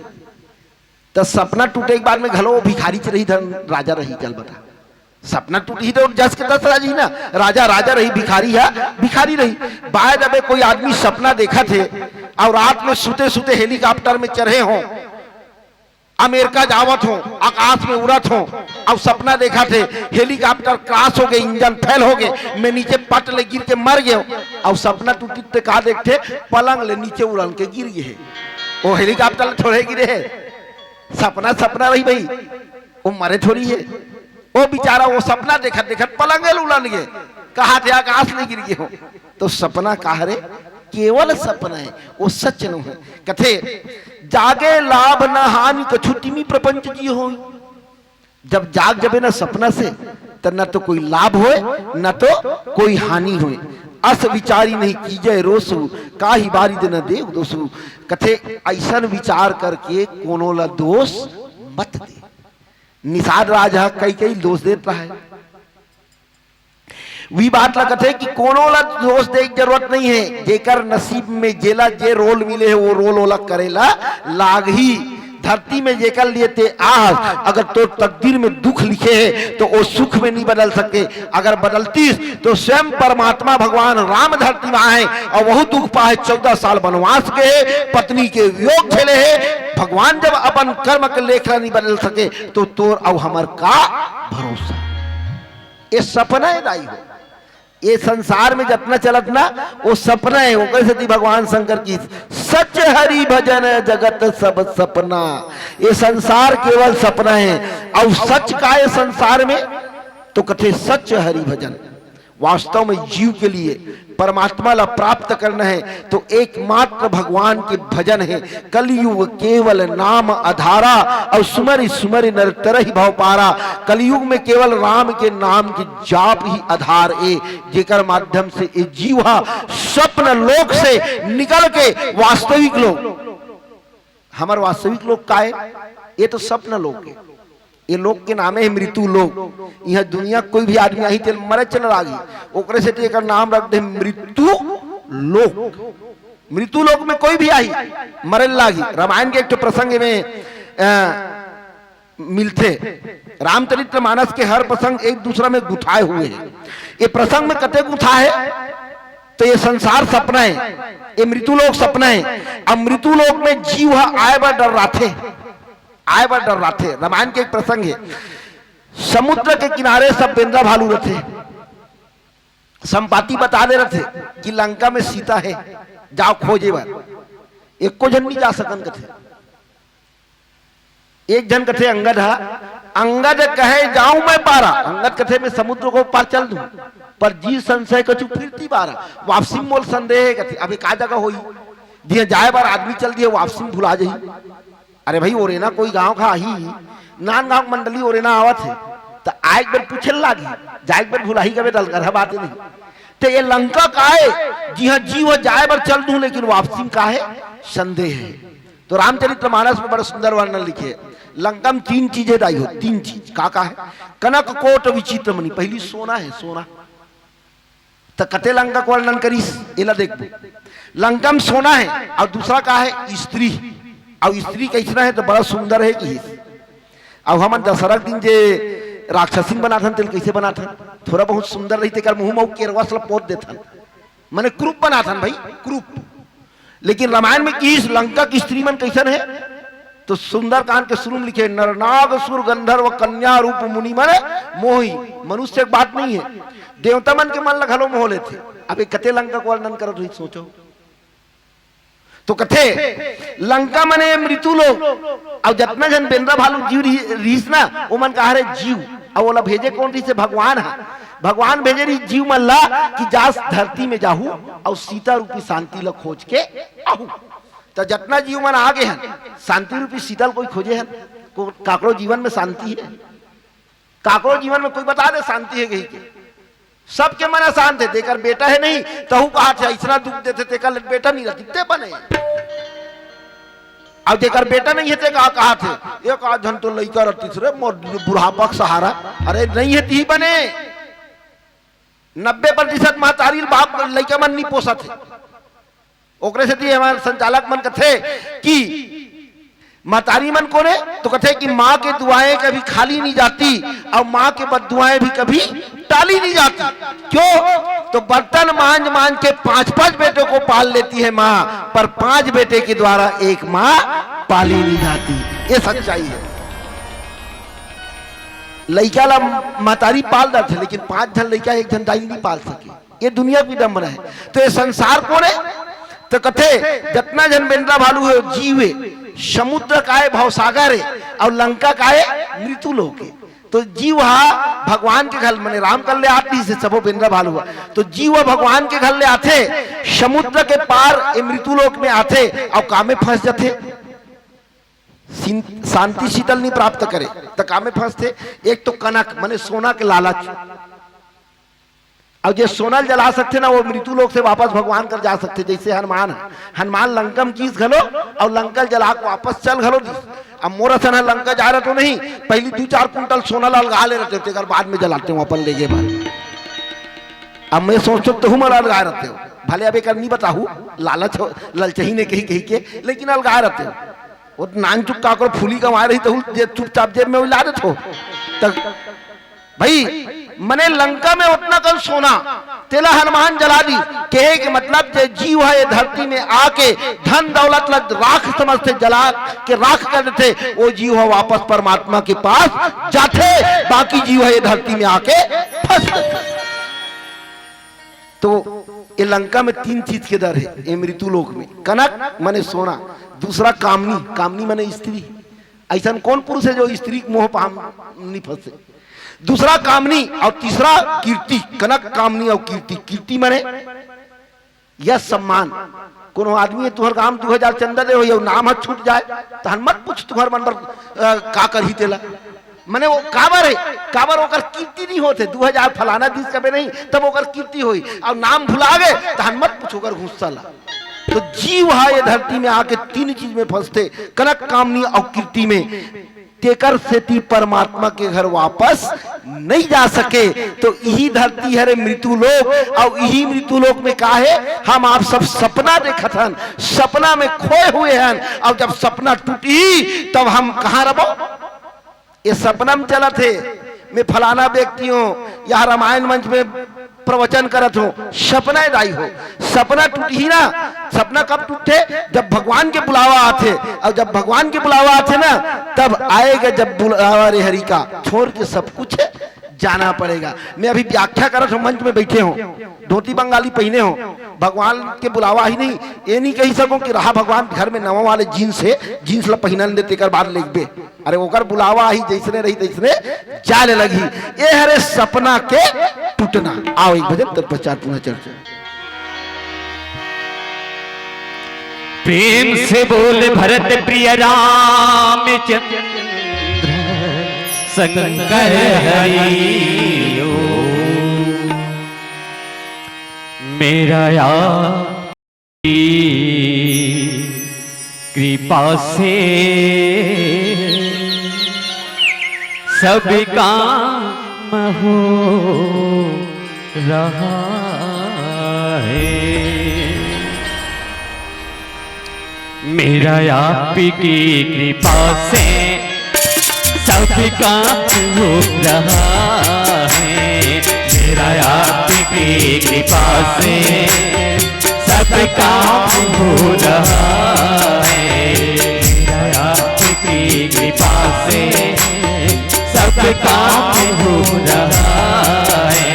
त सपना टूटे के बाद में घलो वो भिखारी च रही, धन राजा रही, चल बता। सपना टूटही त जस के तस राजी ना, राजा राजा रही, भिखारी ह भिखारी रही। By the way, कोई आदमी सपना देखत हे अउ रात में सुते सुते हेलीकॉप्टर में चढ़े हो, अमेरिका जावत हो, आकाश में उड़त हो, अउ सपना देखत हे, हेलीकॉप्टर crash हो गे, इंजन फेल हो गे, मैं नीचे पट ले गिर के मर गेंव। अउ सपना टूटी ते का देखथे, पलंग ले नीचे उड़न के गिर गे हे। वो हेलीकॉप्टर ले थोड़े गिरे हे, सपना सपना रही भाई, वो मरे थोड़ी हे। वो बेचारा वो सपना देखत देखत पलंग ले उड़न गे, कहा थे आकाश ले गिर गे हो। तो सपना का हरे? केवल सपना हे, वो सच नोहे। कथे, "जागे लाभ न हानि कछु तिमी प्रपंच जिय होई।" जब जाग जबे ना सपना से, त न तो कोई लाभ होय, न तो कोई हानि होय। "अस विचारी नहीं कीजय रोसु, काहि बारिद न देव दोसु।" कथे, ऐसन विचार करके कोनो ला दोष मत दे। निषाद राज ह कई कई दोष देत रहा हे। वी बात ला कथे कि कोनो ला दोष दे के जरूरत नहीं हे, जेकर नसीब में जेला जे रोल मिले हे, वो रोल ओला करे ला लागही। धरती में जेकर लिए ते आहस, अगर तोर तकदीर में दुख लिखे हे, तो वो सुख में नहीं बदल सके। अगर बदलतीस, तो स्वयं परमात्मा भगवान राम धरती में आए अउ वहू दुख पाए, चौदह साल वनवास गे हे, पत्नी के वियोग झेले हे। भगवान जब अपन कर्म के लेख ला नहीं बदल सके, तो तोर अउ हमर का भरोसा? ये सपना हे दाई हो। ये संसार में जतना चलत ना, वो सपना है। ओकर सेती भगवान शंकर की, "सच हरि भजन जगत सब सपना।" ये संसार केवल सपना है। अउ सच का ये संसार में? तो कथे, "सच हरि भजन।" वास्तव में जीव के लिए परमात्मा ला प्राप्त करना है, तो एकमात्र भगवान के भजन है। "कलयुग केवल नाम आधारा, अउ सुमरि सुमरि नर तरहि भव पारा।" कलयुग में केवल राम के नाम के जाप ही आधार ए, जेकर माध्यम से ए जीव ह स्वप्न लोक से निकल के वास्तविक लोक, हमर वास्तविक लोक का ए? ये तो स्वप्न लोक ए। ये लोक के नामे है मृत्यु लोक। इहाँ दुनिया कोई भी आदमी आही, तेल मरे चल लागी, ओकरे सेती एकर नाम रख दे मृत्यु लोक। मृत्यु लोक में कोई भी आही, मरे लागी। रामायण के एक ठो प्रसंग में, अ, मिलथे। रामचरित्र मानस के हर प्रसंग एक दूसरा में गुथाए हुए हैं। ये प्रसंग में कते गुथा है, तो ये संसार सपना है, ये मृत्यु लोक सपना है। अब मृत्यु लोक में जीव ह आए बर डर्राथे, आए बर डर्राथे। रामायण के एक प्रसंग है, समुद्र के किनारे सब बेंदरा भालू रथे, संपाती बता दे रथे कि लंका में सीता है, जाओ खोजे बर। एको झन नहीं जा सकन कथे। एक झन कथे अंगद हा, अंगद कहे जाऊं मैं पारा, अंगद कथे मैं समुद्र को पार चल दूं, पर जी संशय कछु फिरती बारा, वापसी में मोल संदेह है कथे। अबे का जगह होई, दिया जाए बार आदमी चल दिए, वापसी में भुला जाई। अरे भाई, ओरेना कोई गांव का आही, नान गांव मंडली ओरेना आवत है, त आए एक बार पूछे लागी, जाए एक बार भुलाही कबे दलकर बात नहीं। ते ये लंका का है, जी हाँ, जीव जाए बर चल दूं, लेकिन वापसी में का है, संदेह है। तो रामचरित्र मानस में बड़ा सुंदर वर्णन लिखे, लंका में तीन चीजें दाई हो, तीन चीज। का का है? कनक कोट विचित्र मणि, पहली सोना है, सोना। त कते लंका के वर्णन करिस, एला देखबो। लंका में सोना है, और दूसरा का है, स्त्री। और स्त्री कैसना है, तो बड़ा सुंदर है कि। अब हमन दशहरा के दिन जे राक्षसिन बनाथन, तेल कैसे बनाथन? थोड़ा बहुत सुंदर रही, तेकर मुंह में केरवा सल पोत देथन, माने क्रूप बनाथन भाई, क्रूप। लेकिन रामायण में किस लंका की स्त्री मन कैसन है? तो सुंदरकांड के शुरू में लिखे, "नरनाग सुर गंधर्व कन्या रूप मुनि मन मोही।" मनुष्य के बात नहीं है, देवता मन के मन ल घलो मोह लेथे। अब ये कते लंका के वर्णन करत हुई, सोचो। तो कथे, लंका मने मृत्यु लोक, अउ जतना झन बेंदरा भालू जीव रही-, रहीस ना, ओमन कहा रे जीव, अउ ओला भेजे कोन रहीस? भगवान हा। भगवान भेजे रहीस जीव मन ला कि जा धरती में जाहू अउ सीता रूपी शांति ला खोज के आहू। त जतना जीव मन आ गे हन, शांति रूपी सीता ल कोई खोजे हन? को-, काकरो जीवन में शांति है? काकरो जीवन में कोई बता दे शांति है कही के? सबके मन अशांत है। तेकर बेटा है नहीं, तहू कहा थे, "ऐसना दुख देथे, तेकर ले बेटा नहीं रहती, ते बने।" अब जेकर बेटा नहीं है, ते का कहा थे, "एक आध झन तो लइका रहती रे, मोर बुढ़ापा के सहारा।" अरे नहीं है, ती बने। नब्बे प्रतिशत महतारी बाप लइका मन नहीं पोसत है। ओकरे सेती हमार संचालक मन कथे कि महतारी मन कोने, तो कथे कि माँ के दुआएं कभी खाली नहीं जाती और माँ के बददुआएं भी कभी टाली नहीं जाती। क्यों? तो बर्तन मांज मांज के पांच पांच बेटों को पाल लेती है माँ, पर पांच बेटे के द्वारा एक माँ पाली नहीं जाती। ये सच्चाई है। लइका ला महतारी पाल देथे, लेकिन पांच झन लइका एक झन दाई नहीं पाल सके। ये दुनिया की विडंबना है। तो ये संसार कोन है? तो कथे, जतना झन बेंदरा भालू है, जीव है, समुद्र का है, भवसागर है, और लंका का है, मृत्यु लोक है। तो जीव हा भगवान के घर, मने राम कर ले आती से सबो बेंदरा भालू हा। तो जीव हा भगवान के घर ले आथे, समुद्र के पार ये मृत्यु लोक में आथे, और का में फंस जाथे? सिन-, शांति शीतल नहीं प्राप्त करे, तो का में फंसथे? एक तो कनक, मने सोना के लालच। अब जे सोना ल जला सकथे ना, वो मृत्यु लोक से वापस भगवान कर जा सकथे, जैसे हनुमान है। हनुमान लंका में गिस घलो और लंका ल जला के वापस चल घलो दिस। अब मोर असन ह लंका जा रहा तो नहीं, पहली दू चार कुंटल सोना ल अलगा ले रहते, तेकर बाद में जलाते हो अपन लेगे बाद। अब मैं सोचतो तो हूँ, मला अलगा रहते हो, भले अब एक नहीं बताहू, लालच हो, ललचही ने कही कही के, लेकिन अलगा रहते हो। वो नानचुक काकरो फूली कमाए रही तो जे चुपचाप जेब में उला देत हो। तक भाई, मने लंका में उतना कन सोना, तेला हनुमान जला दी। कहे के मतलब, जे जीव है ये धरती में आके धन दौलत ला राख समझते, जला के राख कर देते, वो जीव है वापस परमात्मा के पास जाते, बाकी जीव है ये धरती में आके फंस जाते। तो ये लंका में तीन चीज के डर हे, ये मृत्यु लोक में। कनक माने सोना, दूसरा कामनी, कामनी माने स्त्री। ऐसन कौन पुरुष हे जो स्त्री के मोह पर हम नहीं फंसे? दूसरा कामनी और तीसरा कीर्ति। कनक, कामनी और कीर्ति। कीर्ति माने यश सम्मान। कोनो आदमी हे तुहर गांव दू हजार चंदा दे होही और नाम ह छूट जाए, तहन मत पूछ तुहर मन बर, अ, का करही तेला। माने वो काबर हे, काबर ओकर कीर्ति नहीं होत हे। दू हजार फलाना दिस कबे नहीं, तब ओकर कीर्ति होही, और नाम भुला गे, तहन मत पूछ ओकर गुस्सा ला। तो जीव ह ये धरती में आके तीन चीज में फंसथे, कनक, कामनी और कीर्ति में। तेकर सेती परमात्मा के घर वापस नहीं जा सके। तो इही धरती हरे मृत्यु लोक, और इही मृत्यु लोक में का हे, हम आप सब सपना देखत हन, सपना में खोए हुए हन, और जब सपना टूटही तब हम कहाँ रबो? ये सपना में चलत हे, मैं फलाना व्यक्ति हूँ, या रामायण मंच में प्रवचन करत हूँ, सपना दाई हो, सपना टूटही ना। सपना कब टूटथे? जब भगवान के बुलावा आथे, और जब भगवान के बुलावा आथे ना, तब आएगा जब बुलावा रे हरि का, छोड़ के सब कुछ जाना पड़ेगा। मैं अभी व्याख्या करत हूँ, मंच में बैठे हो, धोती बंगाली पहने हो, भगवान के बुलावा ही नहीं, ये नहीं कही सको कि रहा भगवान घर में नवा वाले जींस हे, जींस ला पहनन दे, तेकर बाद लेगबे। अरे ओकर बुलावा ही जैसने रही तैसने जाले लगही। ये हरे सपना के टूटना। आओ एक भजन तत्पश्चात पुनः चर्चा। प्रेम से बोल भरत प्रिय रामचंद्र शंकर हरि ओम। मेरा या कृपा से सब काम हो रहा है। मेरा आपकी कृपा से सब काम हो रहा है। मेरा आपकी कृपा से सब काम हो रहा है। मेरा आपकी कृपा से सब काम हो रहा है।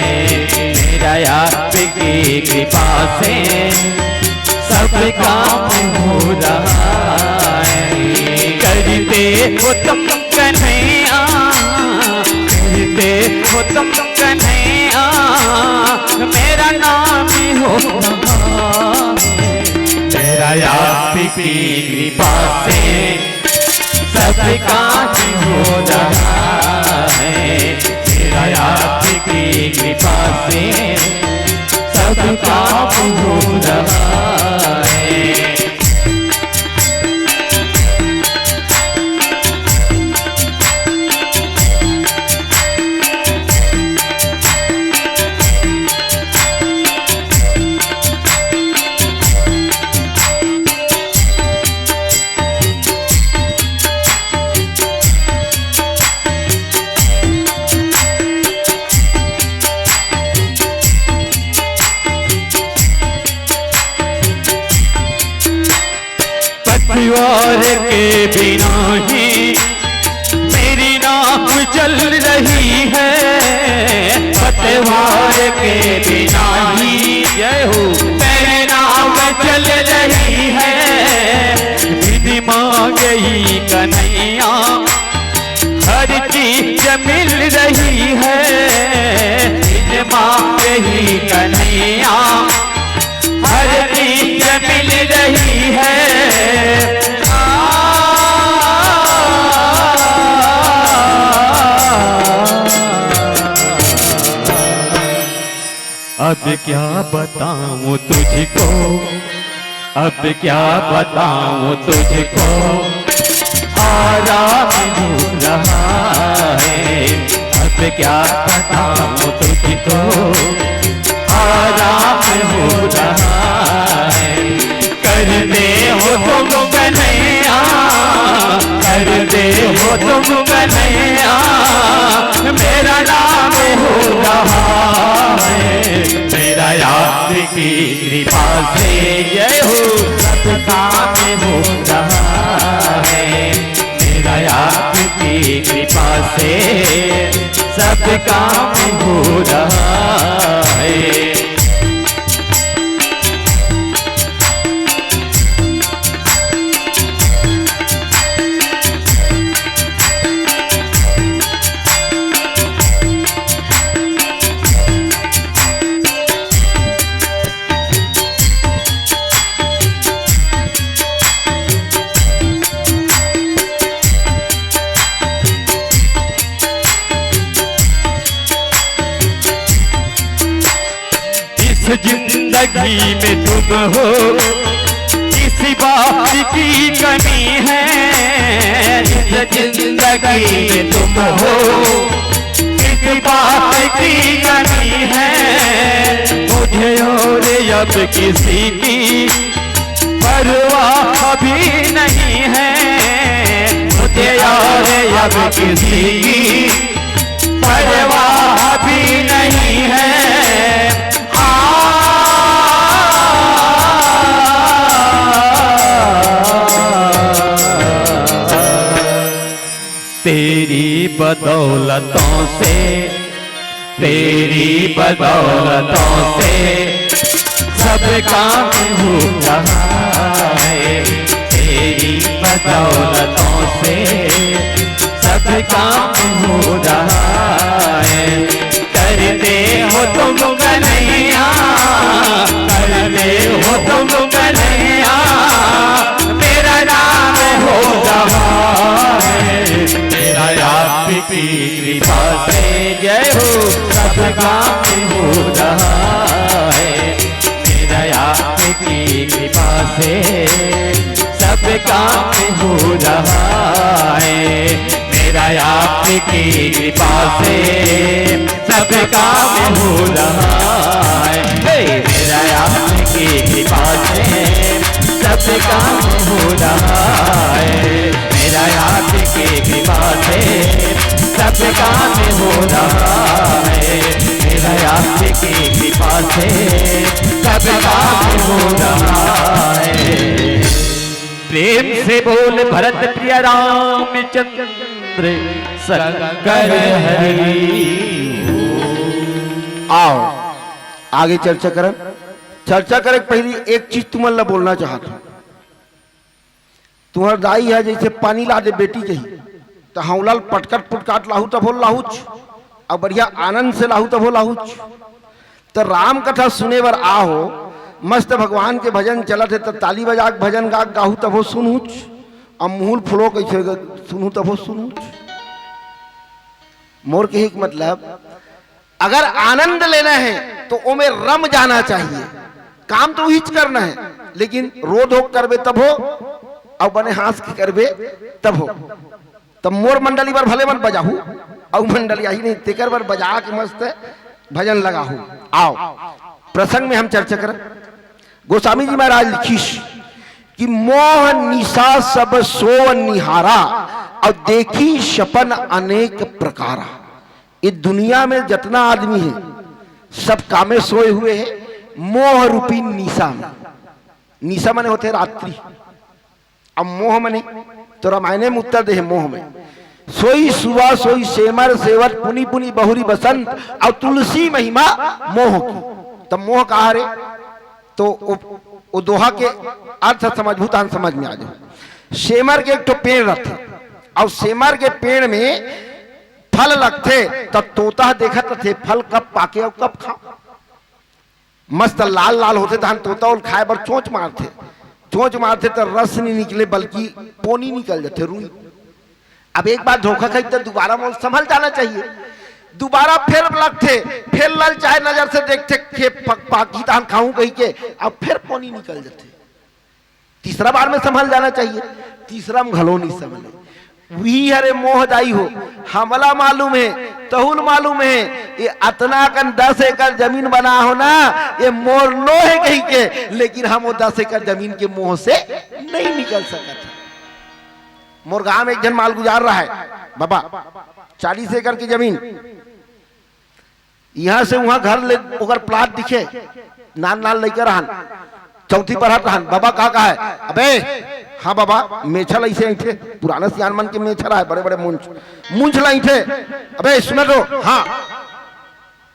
मेरा आपकी कृपा से सब काम हो रहा है। करते हो तुम कन्हैया, करते हो तुम कन्हैया, मेरा नाम हो रहा है। मेरा आपकी कृपा से सब काम हो रहा है। मेरा आपकी कृपा से सब काम हो रहा है। परिवार के बिना ही मेरी नाव चल रही है, पतवार के बिना ही, जय हो, मेरी नाव चल रही है। बिन मांगे ही कन्हैया हर चीज मिल रही है, बिन मांगे ही कन्हैया हर चीज मिल रही है। अब क्या बताऊं तुझको, अब क्या बताऊं तुझको, आराम हो रहा है। अब क्या बताऊं तुझको, आराम हो रहा है। करते हो तुम कन्हैया, करते हो तुम कन्हैया, मेरा नाम हो रहा है। मेरा आपकी कृपा से, जय हो, सब काम हो रहा है। मेरा आपकी कृपा से सब काम हो रहा है। इस जिंदगी में तुम हो, किसी बात की कमी है? इस जिंदगी में तुम हो, किसी बात की कमी है? मुझे और अब किसी की परवाह भी नहीं है। मुझे और अब किसी की परवाह भी नहीं है। आ, तेरी बदौलतों से, तेरी बदौलतों से सब काम हो रहा है। तेरी बदौलतों से सब काम हो रहा है। करते हो तुम कन्हैया, करते हो तुम कन्हैया, मेरा नाम हो रहा है। मेरा आपकी कृपा से, जय हो, सब काम हो रहा है। मेरा आपकी कृपा से सब काम हो रहा है। मेरा आपकी कृपा से सब काम हो रहा है। हे, मेरा आपकी कृपा से सब काम हो रहा है। मेरा आपकी कृपा से सब काम हो रहा है। मेरा आपकी कृपा से सब काम हो रहा है। प्रेम से बोल भरत प्रिय रामचंद्र शंकर हरि। आओ, आगे चर्चा करन। चर्चा करे के पहिली एक चीज तुमन ला बोलना चाहत हूँ। तुहर दाई ह जइसे पानी ला दे बेटी कही, त हौला ल पटकट पुटकाट लाहू तभो लाहूच, अउ बढ़िया आनंद से लाहू तभो लाहूच। त राम कथा सुने बर आहो, मस्त भगवान के भजन चलत हे, त ताली बजा के भजन गा के गाहू तभो सुनहूच, अउ मुँह ल फुलो कइसे सुनहू तभो सुनहूच। मोर कहे के मतलब, अगर आनंद लेना है तो ओमे रम जाना चाहिए। काम तो उहीच करना है, लेकिन रो धोक करबे तभो, अउ बने हाँस के करबे तभो। तब मोर मंडली बर भले मन बजाहू, अउ मंडली आही नहीं, तेकर बर बजा के मस्त भजन लगाहू। आओ, प्रसंग में हम चर्चा करब। गोस्वामी जी महाराज लिखिस कि मोह निशा सब सोव निहारा, अउ देखी सपन अनेक प्रकारा। ये दुनिया में जतना आदमी हे, सब कामे सोए हुए हे, मोह रूपी निशा में। निशा माने होथे रात्रि, अउ मोह माने तो रामायणे में उत्तर दे हे, मोह में। सोई सुवा सोई सेमर सेवत पुनि पुनि बहुरी बसंत, अउ तुलसी महिमा मोह की। त मोह का हरे? तो ओ, ओ दोहा के अर्थ समझबू तहन समझ में आ जाहू। सेमर के एक ठो पेड़ रथे, अउ सेमर के पेड़ में फल लगथे, त तोता देखत रथे फल कब पाके अउ कब खाओ। मस्त लाल लाल होथे, तहन तोता ओल खाए बर चोंच मारथे, चोंच मारथे त रस नहीं निकले, बल्कि पोनी निकल जाथे, रुई। अब एक बार धोखा खाई त दोबारा मोल संभल जाना चाहिए। दोबारा फिर लगथे, फिर ललचाए नजर से देखथे, के पक-, पाकी तहन खाऊं कही के, अब फिर पोनी निकल जाथे। तीसरा बार में संभल जाना चाहिए, तीसरा में घलो नहीं संभले। वही हरे मोह दाई हो, हमला मालूम हे, तहुल मालूम हे, ये अतना कन दस एकड़ जमीन बना हो ना, ये मोर नो हे कही के, लेकिन हम वो दस एकड़ जमीन के मोह से नहीं निकल सकत। मोर गांव में एक झन मालगुजार रहा है बाबा, चालीस एकड़ की जमीन, इहाँ से उहाँ घर ले ओकर प्लाट दिखे, नान नान लइका रहन, चौथी पढ़त रहन, बाबा का कहा है, अबे, हाँ बाबा, मेछल ऐसे ऐठे, पुराना सियान मन के मेछल है, बड़े बड़े मूंछ, मूंछ ला ऐठे, अबे सुन तो, हाँ,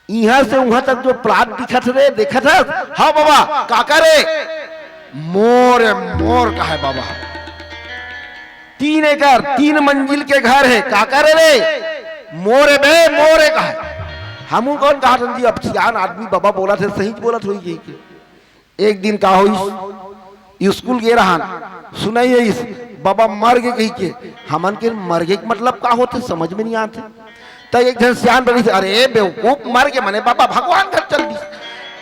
इहाँ से उहाँ तक जो प्लाट दिखत रे, देखत है, हाँ बाबा, काका रे, मोर, मोर का है बाबा। तीन एकड़, तीन मंजिल के घर है, काका रे रे, मोरे बे, मोरे का है। हमू कौन कहा जी, अब सियान आदमी बाबा बोलथे, सही बोलथे होई गई के। एक दिन का होइस, स्कूल गे रहन, सुनई होइस, बाबा मर गे कही के। हमन के मर गे के मतलब का होथे, समझ में नहीं आथे। त एक झन सियान बोलिस, अरे बेवकूफ, मर गे मने बाबा भगवान घर चल दिस।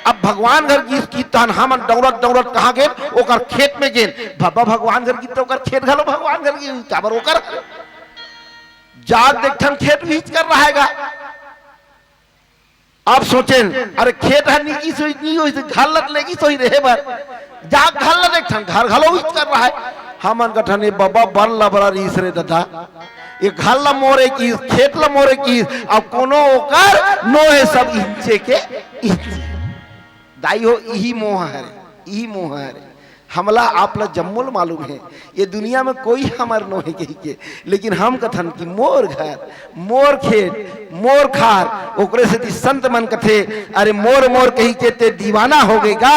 अब भगवान घर गिस कि तहन हमन दौड़त दौड़त कहाँ गेन? ओकर खेत में गेन। बाबा भगवान घर गिस त ओकर खेत घलो भगवान घर गिस, काबर ओकर? जाग देखथन खेत भीज कर रहा है गा। अब सोचेन, अरे खेत ह नी गिस होही, नी होही, घर ल त ले गिस होही रहे बर। जाग घर ल देखथन, घर घलो भीज कर रहा है। हमन कथन, ए बाबा बन लबरा रिहिस रे ददा, ये घर ल मोरे किहिस, खेत ल मोरे किहिस, अब कोनो ओकर नोहे, सब इंचे के इंचे। दाई हो, इही मोह हरे, इही मोह हरे। हमला आप ला जम्मो ल मालूम हे, ये दुनिया में कोई हमर नोहे कहिके, लेकिन हम कथन कि मोर घर, मोर खेत, मोर खार, ओकरे सेती संत मन कथे, अरे मोर मोर कहिके ते दीवाना होगे गा,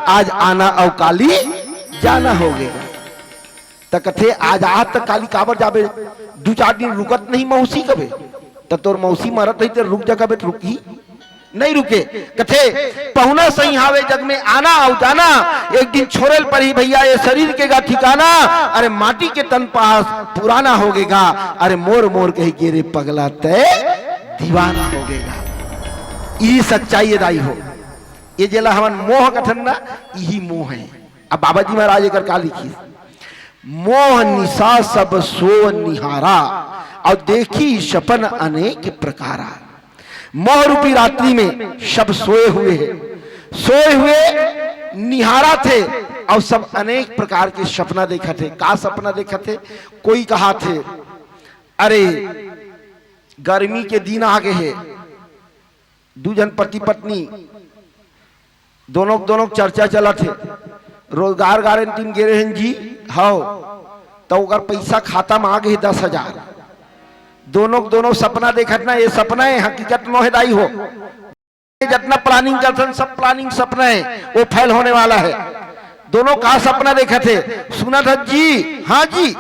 आज आना अउ काली जाना होगे गा। त कथे, आज आत त काली काबर जाबे, दू चार दिन रुकत नहीं मौसी कबे, त तोर मौसी मरत रही ते रुक जा कबे, त रुकही? नहीं रुके। कथे, पहुना सही हावे जग में आना अउ जाना, एक दिन छोरे ल परही भैया ये शरीर के गा ठिकाना, अरे माटी के तन पास पुराना होगे गा, अरे मोर मोर कहिके रे पगला तैं दीवाना होगे गा। इही सच्चाई हे दाई हो, ये जेला हमन मोह कथन ना, इही मोह हे। अब बाबा जी महाराज एकर का लिखिस? मोह निशा सब सोव निहारा, अउ देखी सपन अनेक प्रकारा। मोह रूपी रात्रि में सब सोए हुए हैं, सोए हुए निहारथे अउ सब अनेक प्रकार के सपना देखथे। का सपना देखथे? कोई कहाथे, अरे गर्मी के दिन आगे हे, दू झन पति पत्नी, दोनों दोनों चर्चा चलत हे। रोजगार गारंटी में गे रहेन जी, हव, त ओकर पइसा खाता में आगे हे दस हजार। दोनों दोनों सपना देखत ना, ये सपना हे, हकीकत नोहे दाई हो। जतना planning करथन, सब planning सपना हे, वो fail होने वाला हे। दोनों का सपना देखत हे, सुनत हस जी? हाँ जी।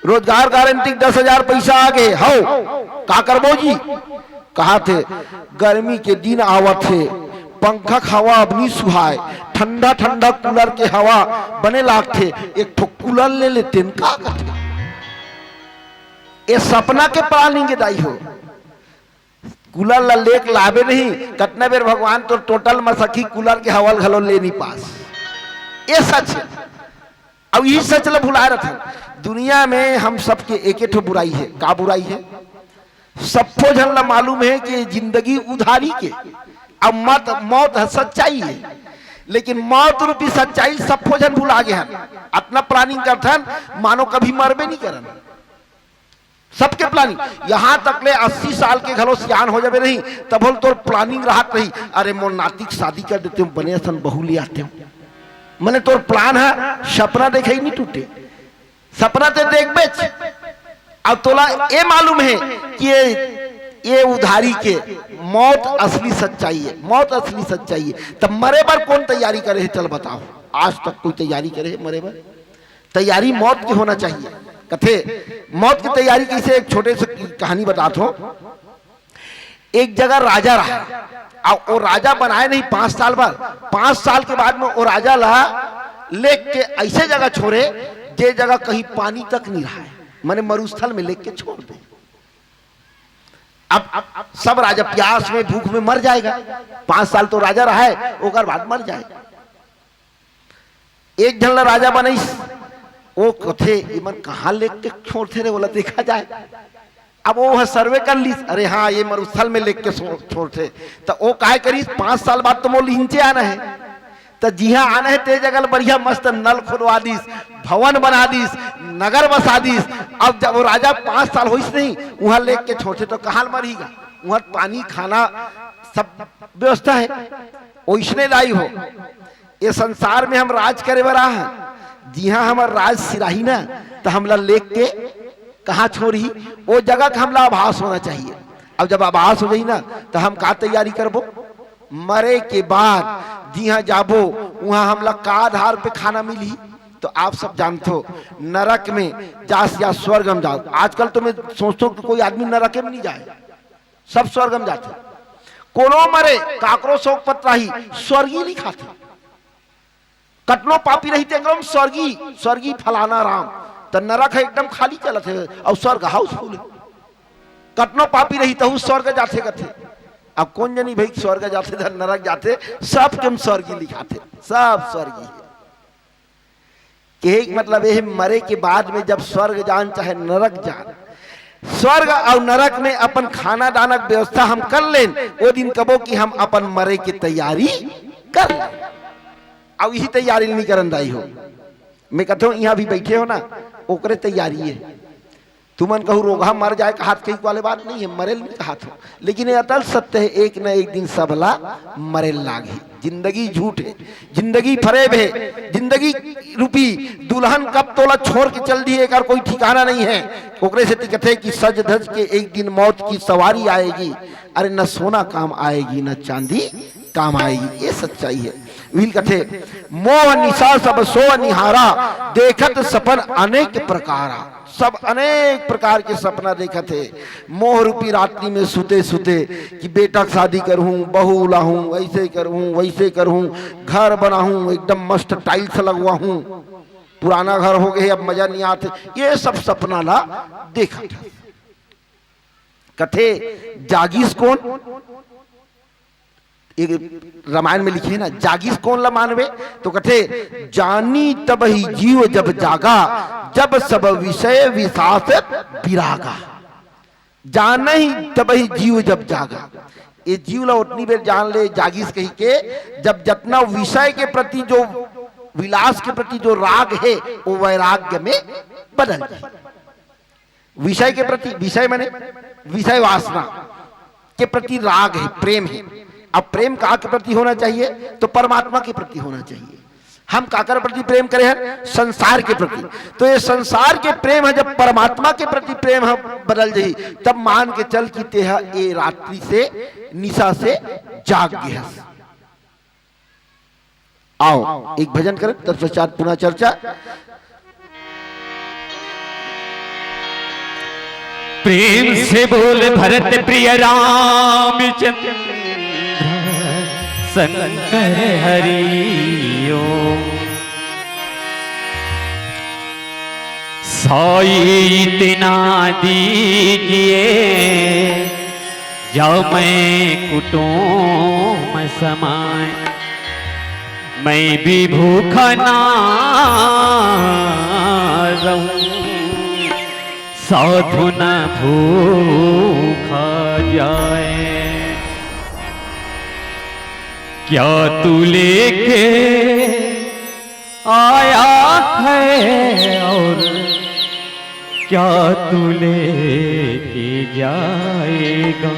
रोजगार गारंटी के दस हजार पइसा आगे, हव, का करबो जी? कहाथे, गर्मी के दिन आवत हे, पंखा के हवा अब नी सुहाय, ठंडा ठंडा cooler के हवा बने लागथे, एक ठो cooler ले लेतेन, का कथे? ये सपना के planning हे दाई हो। Cooler ला लेके लाबे नहीं, कतना बेर भगवान तोर टोटल म सखी cooler के हवा ल घलो ले नी पास। ये सच हे। अब इही सच ला भुलाए रथन। दुनिया में हम सबके एके ठो बुराई हे। का बुराई हे? सब्बो झन ला मालूम हे कि जिंदगी उधारी के, अब मत, मौत ह सच्चाई हे, लेकिन मौत रूपी सच्चाई सब्बो झन भुला गे हन। अतना planning करथन, मानो कभी मरबे नहीं करन। सबके planning, यहाँ तक ले अस्सी साल के घलो सियान हो जाबे नहीं, तभो ले तोर planning रहत रही, अरे मोर नाती के शादी कर देतेंव, बने असन बहू ले आतेंव। मने तोर plan हे, सपना देखे ही नहीं टूटे, सपना ते देखबेच। अब तोला ये मालूम हे कि ये, ये उधारी के मौत असली सच्चाई हे, मौत असली सच्चाई हे। तब मरे बर कोन तैयारी करे हे, चल बताओ, आज तक कोई तैयारी करे हे मरे बर? तैयारी मौत के होना चाहिए। कथे, मौत की तैयारी कइसे? एक छोटे से कहानी बतात हों। एक जगह राजा रहा, अउ वो राजा बनाए नहीं पाँच साल बर। पाँच साल के बाद में वो राजा ला लेग के अइसे जगह छोरे, जे जगह कहीं पानी तक नहीं रहा हे, मने मरुस्थल में लेग के छोर दे। अब, अब सब राजा प्यास में, भूख में मर जाएगा। पाँच साल तो राजा रहा हे, ओकर बाद मर जाएगा। एक झन ला राजा बनइस, वो कथे, "ये मन कहाँ लेग के छोरथे रे, ओला देखा जाए।" अब वो ह survey कर लिस, "अरे हाँ, ये मरुस्थल में लेग के सो-, छोरथे।" त वो काय करिस, "पाँच साल बाद तो मोर लिहिंचे आना हे।" त जिहाँ आना हे, ते जगह ल बढ़िया मस्त नल खुदवा दिस, भवन बना दिस, नगर बसा दिस। अब जब वो राजा पाँच साल होइस नहीं, उहाँ लेग के छोरथे, तो कहाँ ल मरही गा? उहाँ पानी, खाना, सब व्यवस्था हे। ओइसने दाई हो, ये संसार में हम राज करे बर आए हन, जिहाँ हमर राज सिराही ना, त हमला लेग के कहाँ छोरही, वो जगह का हमला आभास होना चाहिए। अब जब आभास हो जाही ना, त हम का तैयारी करबो? मरे के बाद जिहाँ जाबो, उहाँ हमला का आधार पे खाना मिलही? तो आप सब जानथो, नरक में जास या स्वर्ग में जास। आजकल तो मैं सोचथों कि कोई आदमी नरक में नहीं जाए, सब स्वर्ग में जाथे। कोनो मरे, काकरो शोक पत्र रही, स्वर्गी लिखाथे। कतनो पापी रही, तेकरो म स्वर्गी, स्वर्गी फलाना राम। त नरक ह एकदम खाली चलत हे, अउ स्वर्ग housefull हे। कतनो पापी रही, तहू स्वर्ग जाथे कथे। अब कोन जनी भाई स्वर्ग जाथे धन नरक जाथे, सबके म स्वर्गी लिखाथे, सब स्वर्गी हे। कहे के मतलब ये हे, मरे के बाद में जब स्वर्ग जान चाहे नरक जान, स्वर्ग अउ नरक में अपन खाना दाना के व्यवस्था हम कर लेन, वो दिन कबो कि हम अपन मरे के तैयारी कर लेन। अउ इही तैयारी नहीं करन दाई हो। मैं कहता हूँ, यहाँ भी बैठे हो ना, ओकरे तैयारी हे। तुमन कहू रोगहा मर जाए कहात, कही वाले बात नहीं हे, मरे ल नहीं कहात हो, लेकिन ये अटल सत्य हे, एक न एक दिन सबला मरे ल लागही। जिंदगी झूठ हे, जिंदगी फरेब हे, जिंदगी रूपी दुल्हन कब तोला छोड़ के चल दिही, एकर कोई ठिकाना नहीं हे। ओकरे सेती कथे कि सज धज के एक दिन मौत की सवारी आएगी, अरे न सोना काम आएगी, न चांदी काम आएगी, ये सच्चाई हे। उही ल कथे, मोह निशा सब सोव निहारा, देखत सपन अनेक प्रकारा। सब अनेक प्रकार के सपना देखत हे। मोह रूपी रात्रि में सुते सुते कि बेटा के शादी करहूं, बहू लाहूं, ऐसे करहूं, वैसे करहूं, घर बनाहूं, एकदम मस्त tiles लगवाहूं, पुराना घर हो गए, अब मजा नहीं आते, ये सब सपना ला देखत हे। कथे, जागिस कोन? एक रामायण में लिखे हे ना, जागिस कोन ला मानबे? तो कथे, जानी तबहि जीव जब जागा, जब सब विषय विषास विरागा। जानहि तबहि जीव जब जागा। ये जीव ला ओतनी बेर जान ले, जागिस कही के, जब जतना विषय के प्रति जो, विलास के प्रति जो राग हे, वो वैराग्य में बदल जाए। विषय के प्रति, विषय माने विषय वासना के प्रति राग हे, प्रेम हे। अब प्रेम का के प्रति होना चाहिए? तो परमात्मा के प्रति होना चाहिए। हम काकर प्रति प्रेम करे हन? संसार के प्रति। तो ये संसार के प्रेम हे, जब परमात्मा के प्रति प्रेम हे बदल जाही, तब मान के चल कि तेहा ये रात्रि से, निशा से जाग गे हस। आओ, एक भजन करें, तत्पश्चात पुनः चर्चा। प्रेम से बोल भरत प्रिय रामचंद्र शंकर हरि ओम। साई इतना दीजिए, जा मैं कुटुम समाए, मैं भी भूखा ना रहूं, साधु न भूखा जाए। क्या तू लेके आया है और क्या तू लेके जाएगा?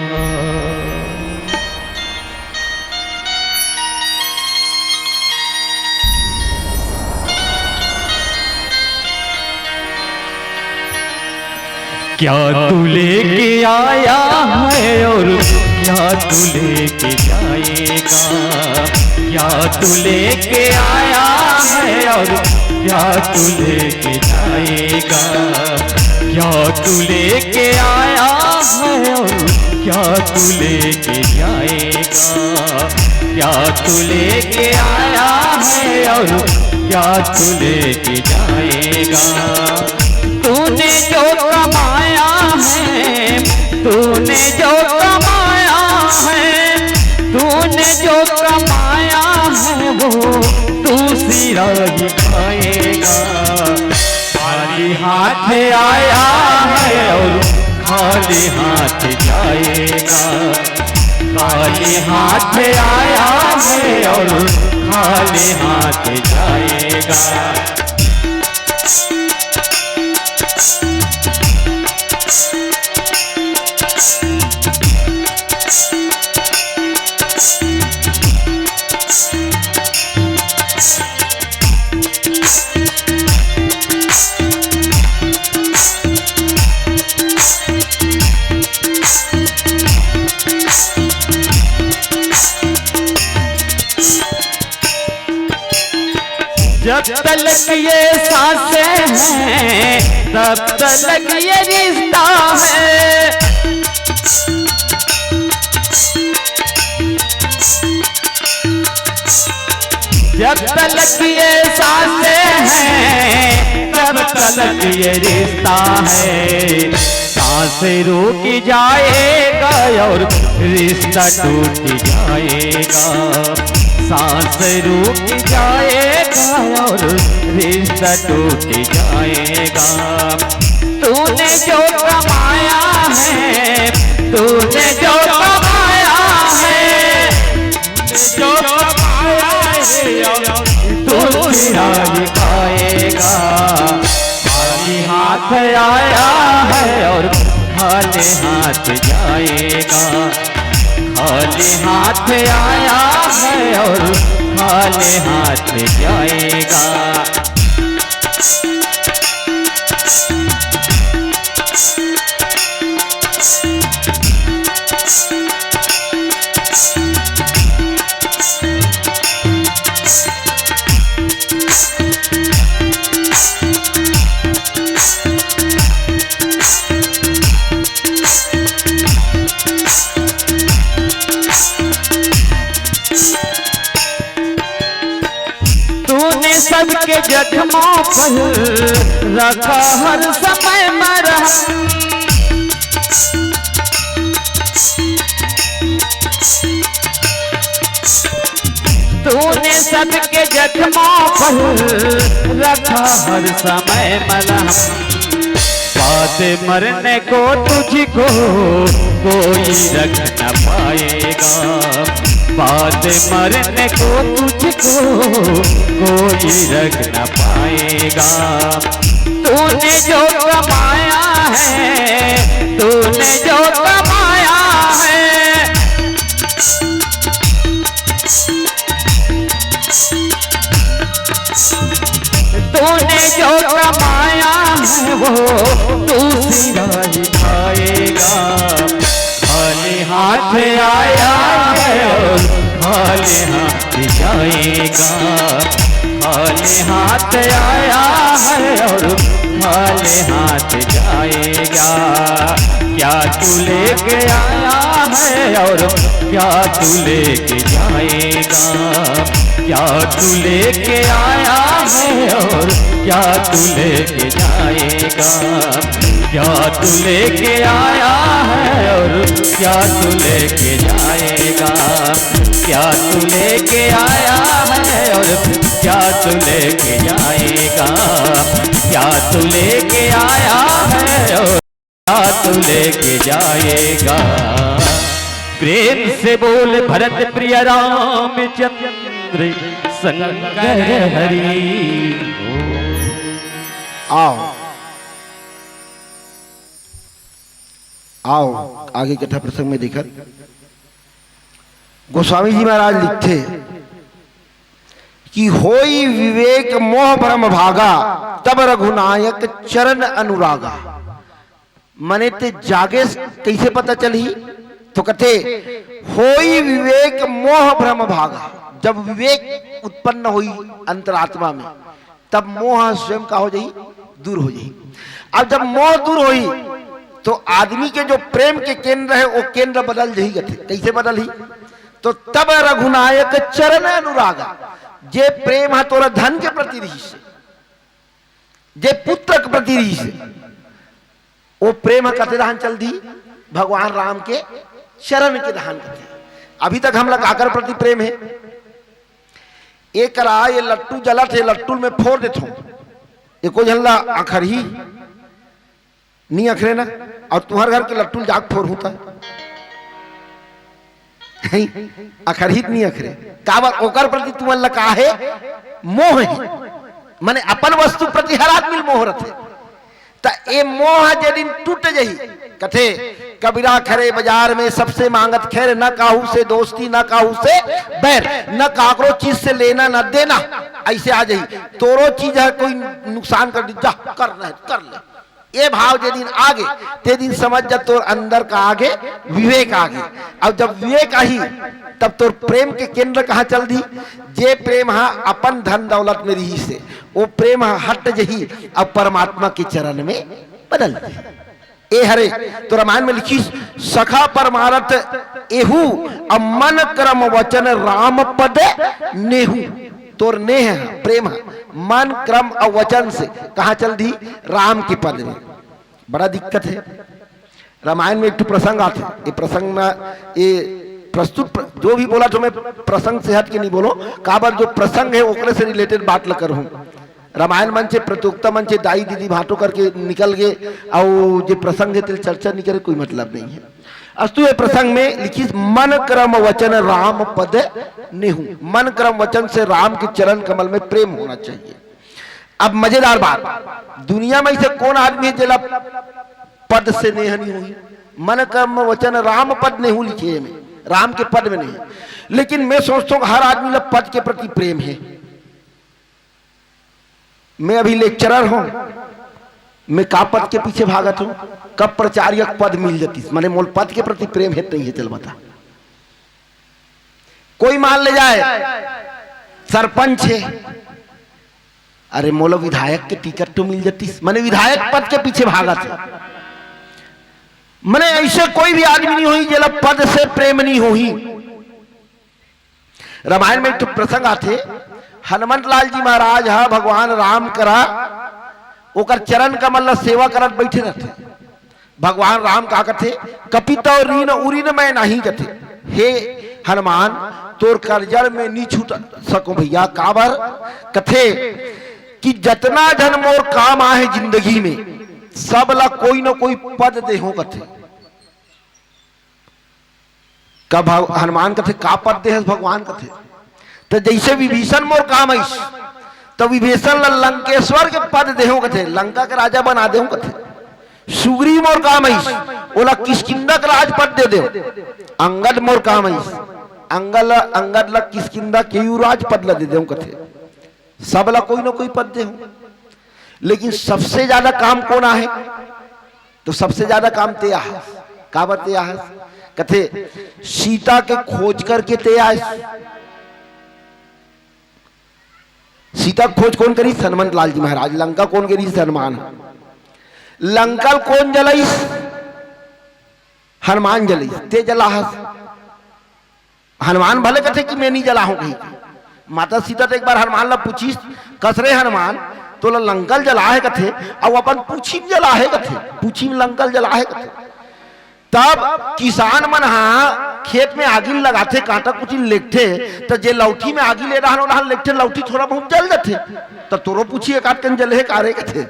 क्या तू लेके आया है और क्या तू लेके जाएगा? क्या तू लेके आया है और क्या तू लेके जाएगा? क्या तू लेके आया है और क्या तू लेके जाएगा? क्या तू लेके आया है और क्या तू लेके जाएगा? तूने जो कमाया है, तूने जो कमाया है, तूने जो कमाया है, वो तू सिरा ही खाएगा। खाली हाथ आया है और खाली हाथ जाएगा। खाली हाथ आया है और खाली हाथ जाएगा। जब तलक ये सांसें हैं, तब तलक ये रिश्ता है। जब तलक ये सांसें हैं, तब तलक ये रिश्ता है। सांस रुक जाएगा और रिश्ता टूट जाएगा। सांस रुक जाएगा और रिश्ता टूट जाएगा। तूने जो कमाया है, तूने जो कमाया है, जो कमाया है, तू तेरा ही खाएगा। खाली हाथ आया है और खाली हाथ जाएगा। खाली हाथ आया है और खाली हाथ जाएगा। तूने सबके जख्मों पर रखा हर समय मरहम। तूने सबके जख्मों पर रखा हर समय मलहम। बाद मरने को तुझको कोई रख न पाएगा। बाद मरने को तुझको कोई रख न पाएगा। तूने जो कमाया है, तूने जो कमाया है, तूने जो कमाया है वो तू सीधा ही खाएगा। खाली हाथ आया है और खाली हाथ जाएगा। खाली हाथ आया है और खाली हाथ जाएगा। क्या तू लेके आया है और क्या तू लेके जाएगा? क्या तू लेके आया है और क्या तू लेके जाएगा? क्या तू लेके आया है और क्या तू लेके जाएगा? क्या तू लेके आया है और क्या तू लेके जाएगा? क्या तू लेके आया है और क्या तू लेके जाएगा? प्रेम से बोल भरत प्रिय रामचंद्र शंकर हरि। आओ, आओ, आगे कथा प्रसंग में देखत गोस्वामी जी महाराज लिखथे कि होई विवेक मोह भ्रम भागा, तब रघुनायक चरण अनुरागा। मने ते जागेस कइसे पता चलही? तो कथे, होई विवेक मोह भ्रम भागा। जब विवेक उत्पन्न होई अंतरात्मा में, तब मोह स्वयं का हो जाही, दूर हो जाही। अब जब मोह दूर होही, तो आदमी के जो प्रेम के केंद्र है, वो केंद्र बदल जाही। कथे, कइसे बदलही? तो तब रघुनायक चरण अनुरागा। जे प्रेम ह तोरा धन के प्रति रहिस हे, जे पुत्र के प्रति रहिस हे, वो प्रेम ह कते डहान चल दी? भगवान राम के चरण के डहान कथे। अभी तक हमला काकर प्रति प्रेम हे? एकरा ये लट्टू जलत हे, लट्टू में फोर देथों, एको झन ला अखरही नी अखरे ना, अउ तुंहर घर के लट्टू ल जाके फोरहूं त। हैं? अखरही त नी अखरे। काबर? ओकर प्रति तुमन ल का हे? मोह हे। मने अपन वस्तु प्रति हर आदमी ल मोह रथे। त ए मोह जे दिन टूट जही, कथे, "कबीरा खरे बाजार में सबसे मांगत खैर, न काहू से दोस्ती न काहू से बैर, न काकरो चीज से लेना न देना।" अइसे आ जही, तोरो चीज हे, कोई नुकसान कर दी, जा कर ले, कर ले। ए भाव जे दिन आगे, ते दिन समझ जा तोर अंदर का आगे विवेक आगे। अब जब विवेक आही, तब तोर प्रेम के केंद्र कहाँ चल दी? जे प्रेम हा अपन धन दौलत में रहिस हे, वो प्रेम हा हट जही, अब परमात्मा के चरण में बदल जही। ए हरे तो रामायण में लिखिस, "सखा परमारथ एहू, अब मन क्रम वचन राम पद नेहू।" तोर नेह ह, प्रेम ह, मन, क्रम अउ वचन से कहाँ चल दी? राम के पद में। बड़ा दिक्कत हे। रामायण में एक ठो प्रसंग आथे। ये प्रसंग में ये प्रस्तुत प्र-, जो भी बोला तो मैं प्रसंग से हट के नहीं बोलो, काबर जो प्रसंग है ओकरे से रिलेटेड बात ल करहूँ। रामायण मंच है, प्रतियोगिता मंच है, दाई दीदी भांटो करके निकल गए, और जो प्रसंग है तेल चर्चा नहीं करे, कोई मतलब नहीं है। अस्तु, ये प्रसंग में लिखिस, "मन क्रम वचन राम पद नेहू।" मन क्रम वचन से राम के चरण कमल में प्रेम होना चाहिए। अब मजेदार बात, दुनिया में ऐसे कौन आदमी है जेला पद से नेह नहीं हुई? "मन क्रम वचन राम पद नेहू" लिखे में, राम के पद में नहीं। लेकिन मैं सोचता हूँ हर आदमी ला पद के प्रति प्रेम है। मैं अभी लेक्चरर हूँ, मैं का पद के पीछे भागत हूँ? कब प्राचार्य के पद मिल जातीस? माने मोल पद के प्रति प्रेम है नहीं है, चल बता। कोई मान ले जाए सरपंच है, अरे मोला विधायक के टिकट तो मिल जातीस, माने विधायक पद के पीछे भागत है। माने ऐसे कोई भी आदमी नहीं होही जेला पद से प्रेम नहीं होही। रामायण में एक ठो प्रसंग आथे, हनुमंत लाल जी महाराज ह भगवान राम करा ओकर चरण कमल ला सेवा करत बैठे रहथे। भगवान राम का कथे, "कपि तव ऋण उऋण मैं नहीं" कथे, "हे हनुमान, तोर करजा मैं नहीं छूट सकूं भैया।" काबर? कथे कि "जतना झन मोर काम आहे जिंदगी में, सब ला कोई न कोई पद देहूं" कथे। का भग-, हनुमान कथे, "का पद देहस भगवान?" कथे, "त जैसे विभीषण मोर काम आइस, त विभीषण ला लंकेश्वर के पद देहूं" कथे, "लंका के राजा बना देहूं" कथे। "सुग्रीव मोर काम आइस, ओला किष्किंधा के राजपद दे देहूं।" "अंगद मोर काम आइस, अंगद, अंगद ला किष्किंधा के युवराज पद ला दे देहूं" कथे। सब ला कोई ना कोई पद देहूं, लेकिन सबसे ज्यादा काम कोन आहे? तो सबसे ज्यादा काम ते आहस। काबर ते आहस? कथे, "सीता के खोज करके ते आयस।" सीता के खोज कोन करिस? हनुमंत लाल जी महाराज। लंका कोन गिरिस? हनुमान। लंका ल कोन जलाइस? हनुमान जलाइस। ते जलाहस। हनुमान भले कथे कि मैं नहीं जलाहूं कहीं। माता सीता तो एक बार हनुमान ला पूछिस, "कस रे हनुमान, तोला लंका ल जलाहे कथे, अउ अपन पूछी म जलाहे कथे, पूछी म लंका ल जलाहे कथे।" तब किसान मन हा खेत में आगी लगाथे, कांटा कुची लेगथे, त जे लौठी में आगी ले रहन, ओला लेगथे, लौठी थोड़ा बहुत जल जाथे, त तोरो पूछी एक आध कन जले हे का रे कथे।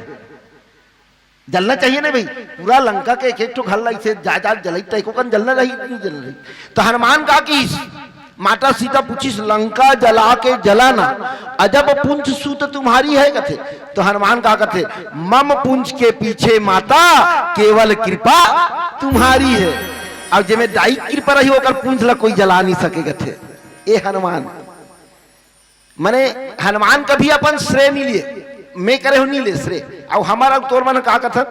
जलना चाहिए ना भाई, पूरा लंका के एक एक ठो घर ला इसे जा जा जलई त एको कन जलना रही, नहीं जलना रही। तो हनुमान का किस माता सीता पूछिस, "लंका जला के जलाना, अजब पुंछ सूत तुम्हारी है" कथे। तो हनुमान का कथे, "मम पुंछ के पीछे माता केवल कृपा तुम्हारी है।" अब जेमे दाई कृपा रही ओकर पुंछ ला कोई जला नहीं सके कथे। ए हनुमान, माने हनुमान कभी अपन श्रेय नहीं लिए, मैं करे हो नहीं ले श्रेय। अब हमारा तोर मन का कथन,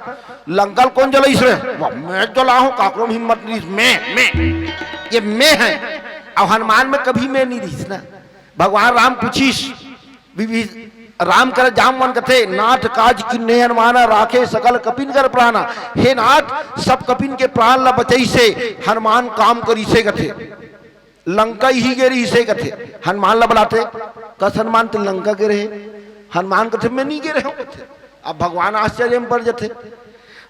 "लंका ल कोन जलाइस रे?" वाह, मैं जलाहूं, काकरो में हिम्मत नहीं, मैं, मैं, ये मैं है। अब हनुमान में कभी मैं नहीं रहीस ना। भगवान राम पूछिस, विभि-, राम कर जाम मन कथे, "नाथ काज किन्हे हनुमाना, राखे सकल कपिन कर प्राणा।" हे नाथ, सब कपिन के प्राण ला बचइसे हनुमान काम करिसे कथे। लंका ही गे रहिसे कथे, हनुमान ला बलाथे, "कस हनुमान ते लंका गे रहे?" हनुमान कथे, "मैं नहीं गे रहे हूं" कथे। अब भगवान आश्चर्य में पड़ जथे,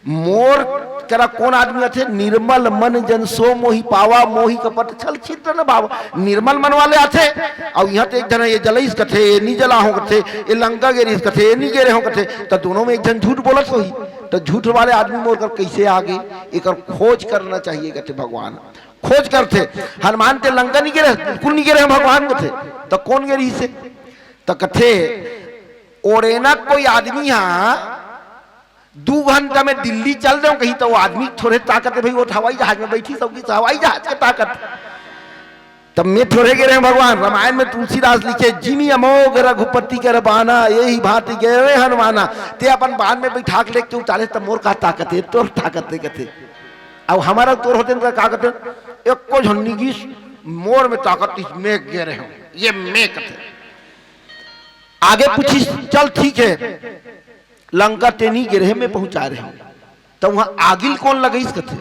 "मोर करा कोन आदमी आथे, निर्मल मन जन सो मोहि पावा, मोहि कपट छल छिद्र न भावा।" निर्मल मन वाले आथे, अउ इहां तो एक झन ये जलाइस कथे, ये नहीं जलाहूं कथे, ये लंका गे रहिस कथे, ये नहीं गे रहे हूं कथे, त दोनों में एक झन झूठ बोलत होही, त झूठ वाले आदमी मोर कर कैसे आगे? एकर खोज करना चाहिए कथे भगवान। खोज करथे, "हनुमान ते लंका नहीं गे रहे, बिल्कुल नहीं गे रहे भगवान" कथे। त कोन गे रहिसे? त कथे, ओरेना कोई आदमी हा दू घंटा में दिल्ली चल देव कही, त वो आदमी थोरे ताकत है भाई, वो हवाई जहाज में बैठी, सब की हवाई जहाज के ताकत। तब मैं थोरे गे रहे भगवान। रामायण में तुलसीदास लिखे, "जिमि अमोघ रघुपति कर बाना, एहि भांति गए हनुमाना।" ते अपन बान में बैठा के लेके उतारे, तब मोर का ताकत है, तोर ताकत है कथे। अब हमारा तोर होते न का कहते, "एको झन नहीं गिस, मोर में ताकत इस, मैं गे रहे हूं, ये मैं कथे।" आगे पूछिस, "चल ठीक है, लंका ते नहीं गे रहे, मैं पहुंचा रहे हूं।" तब वहां आगिल कोन लगाइस कथे?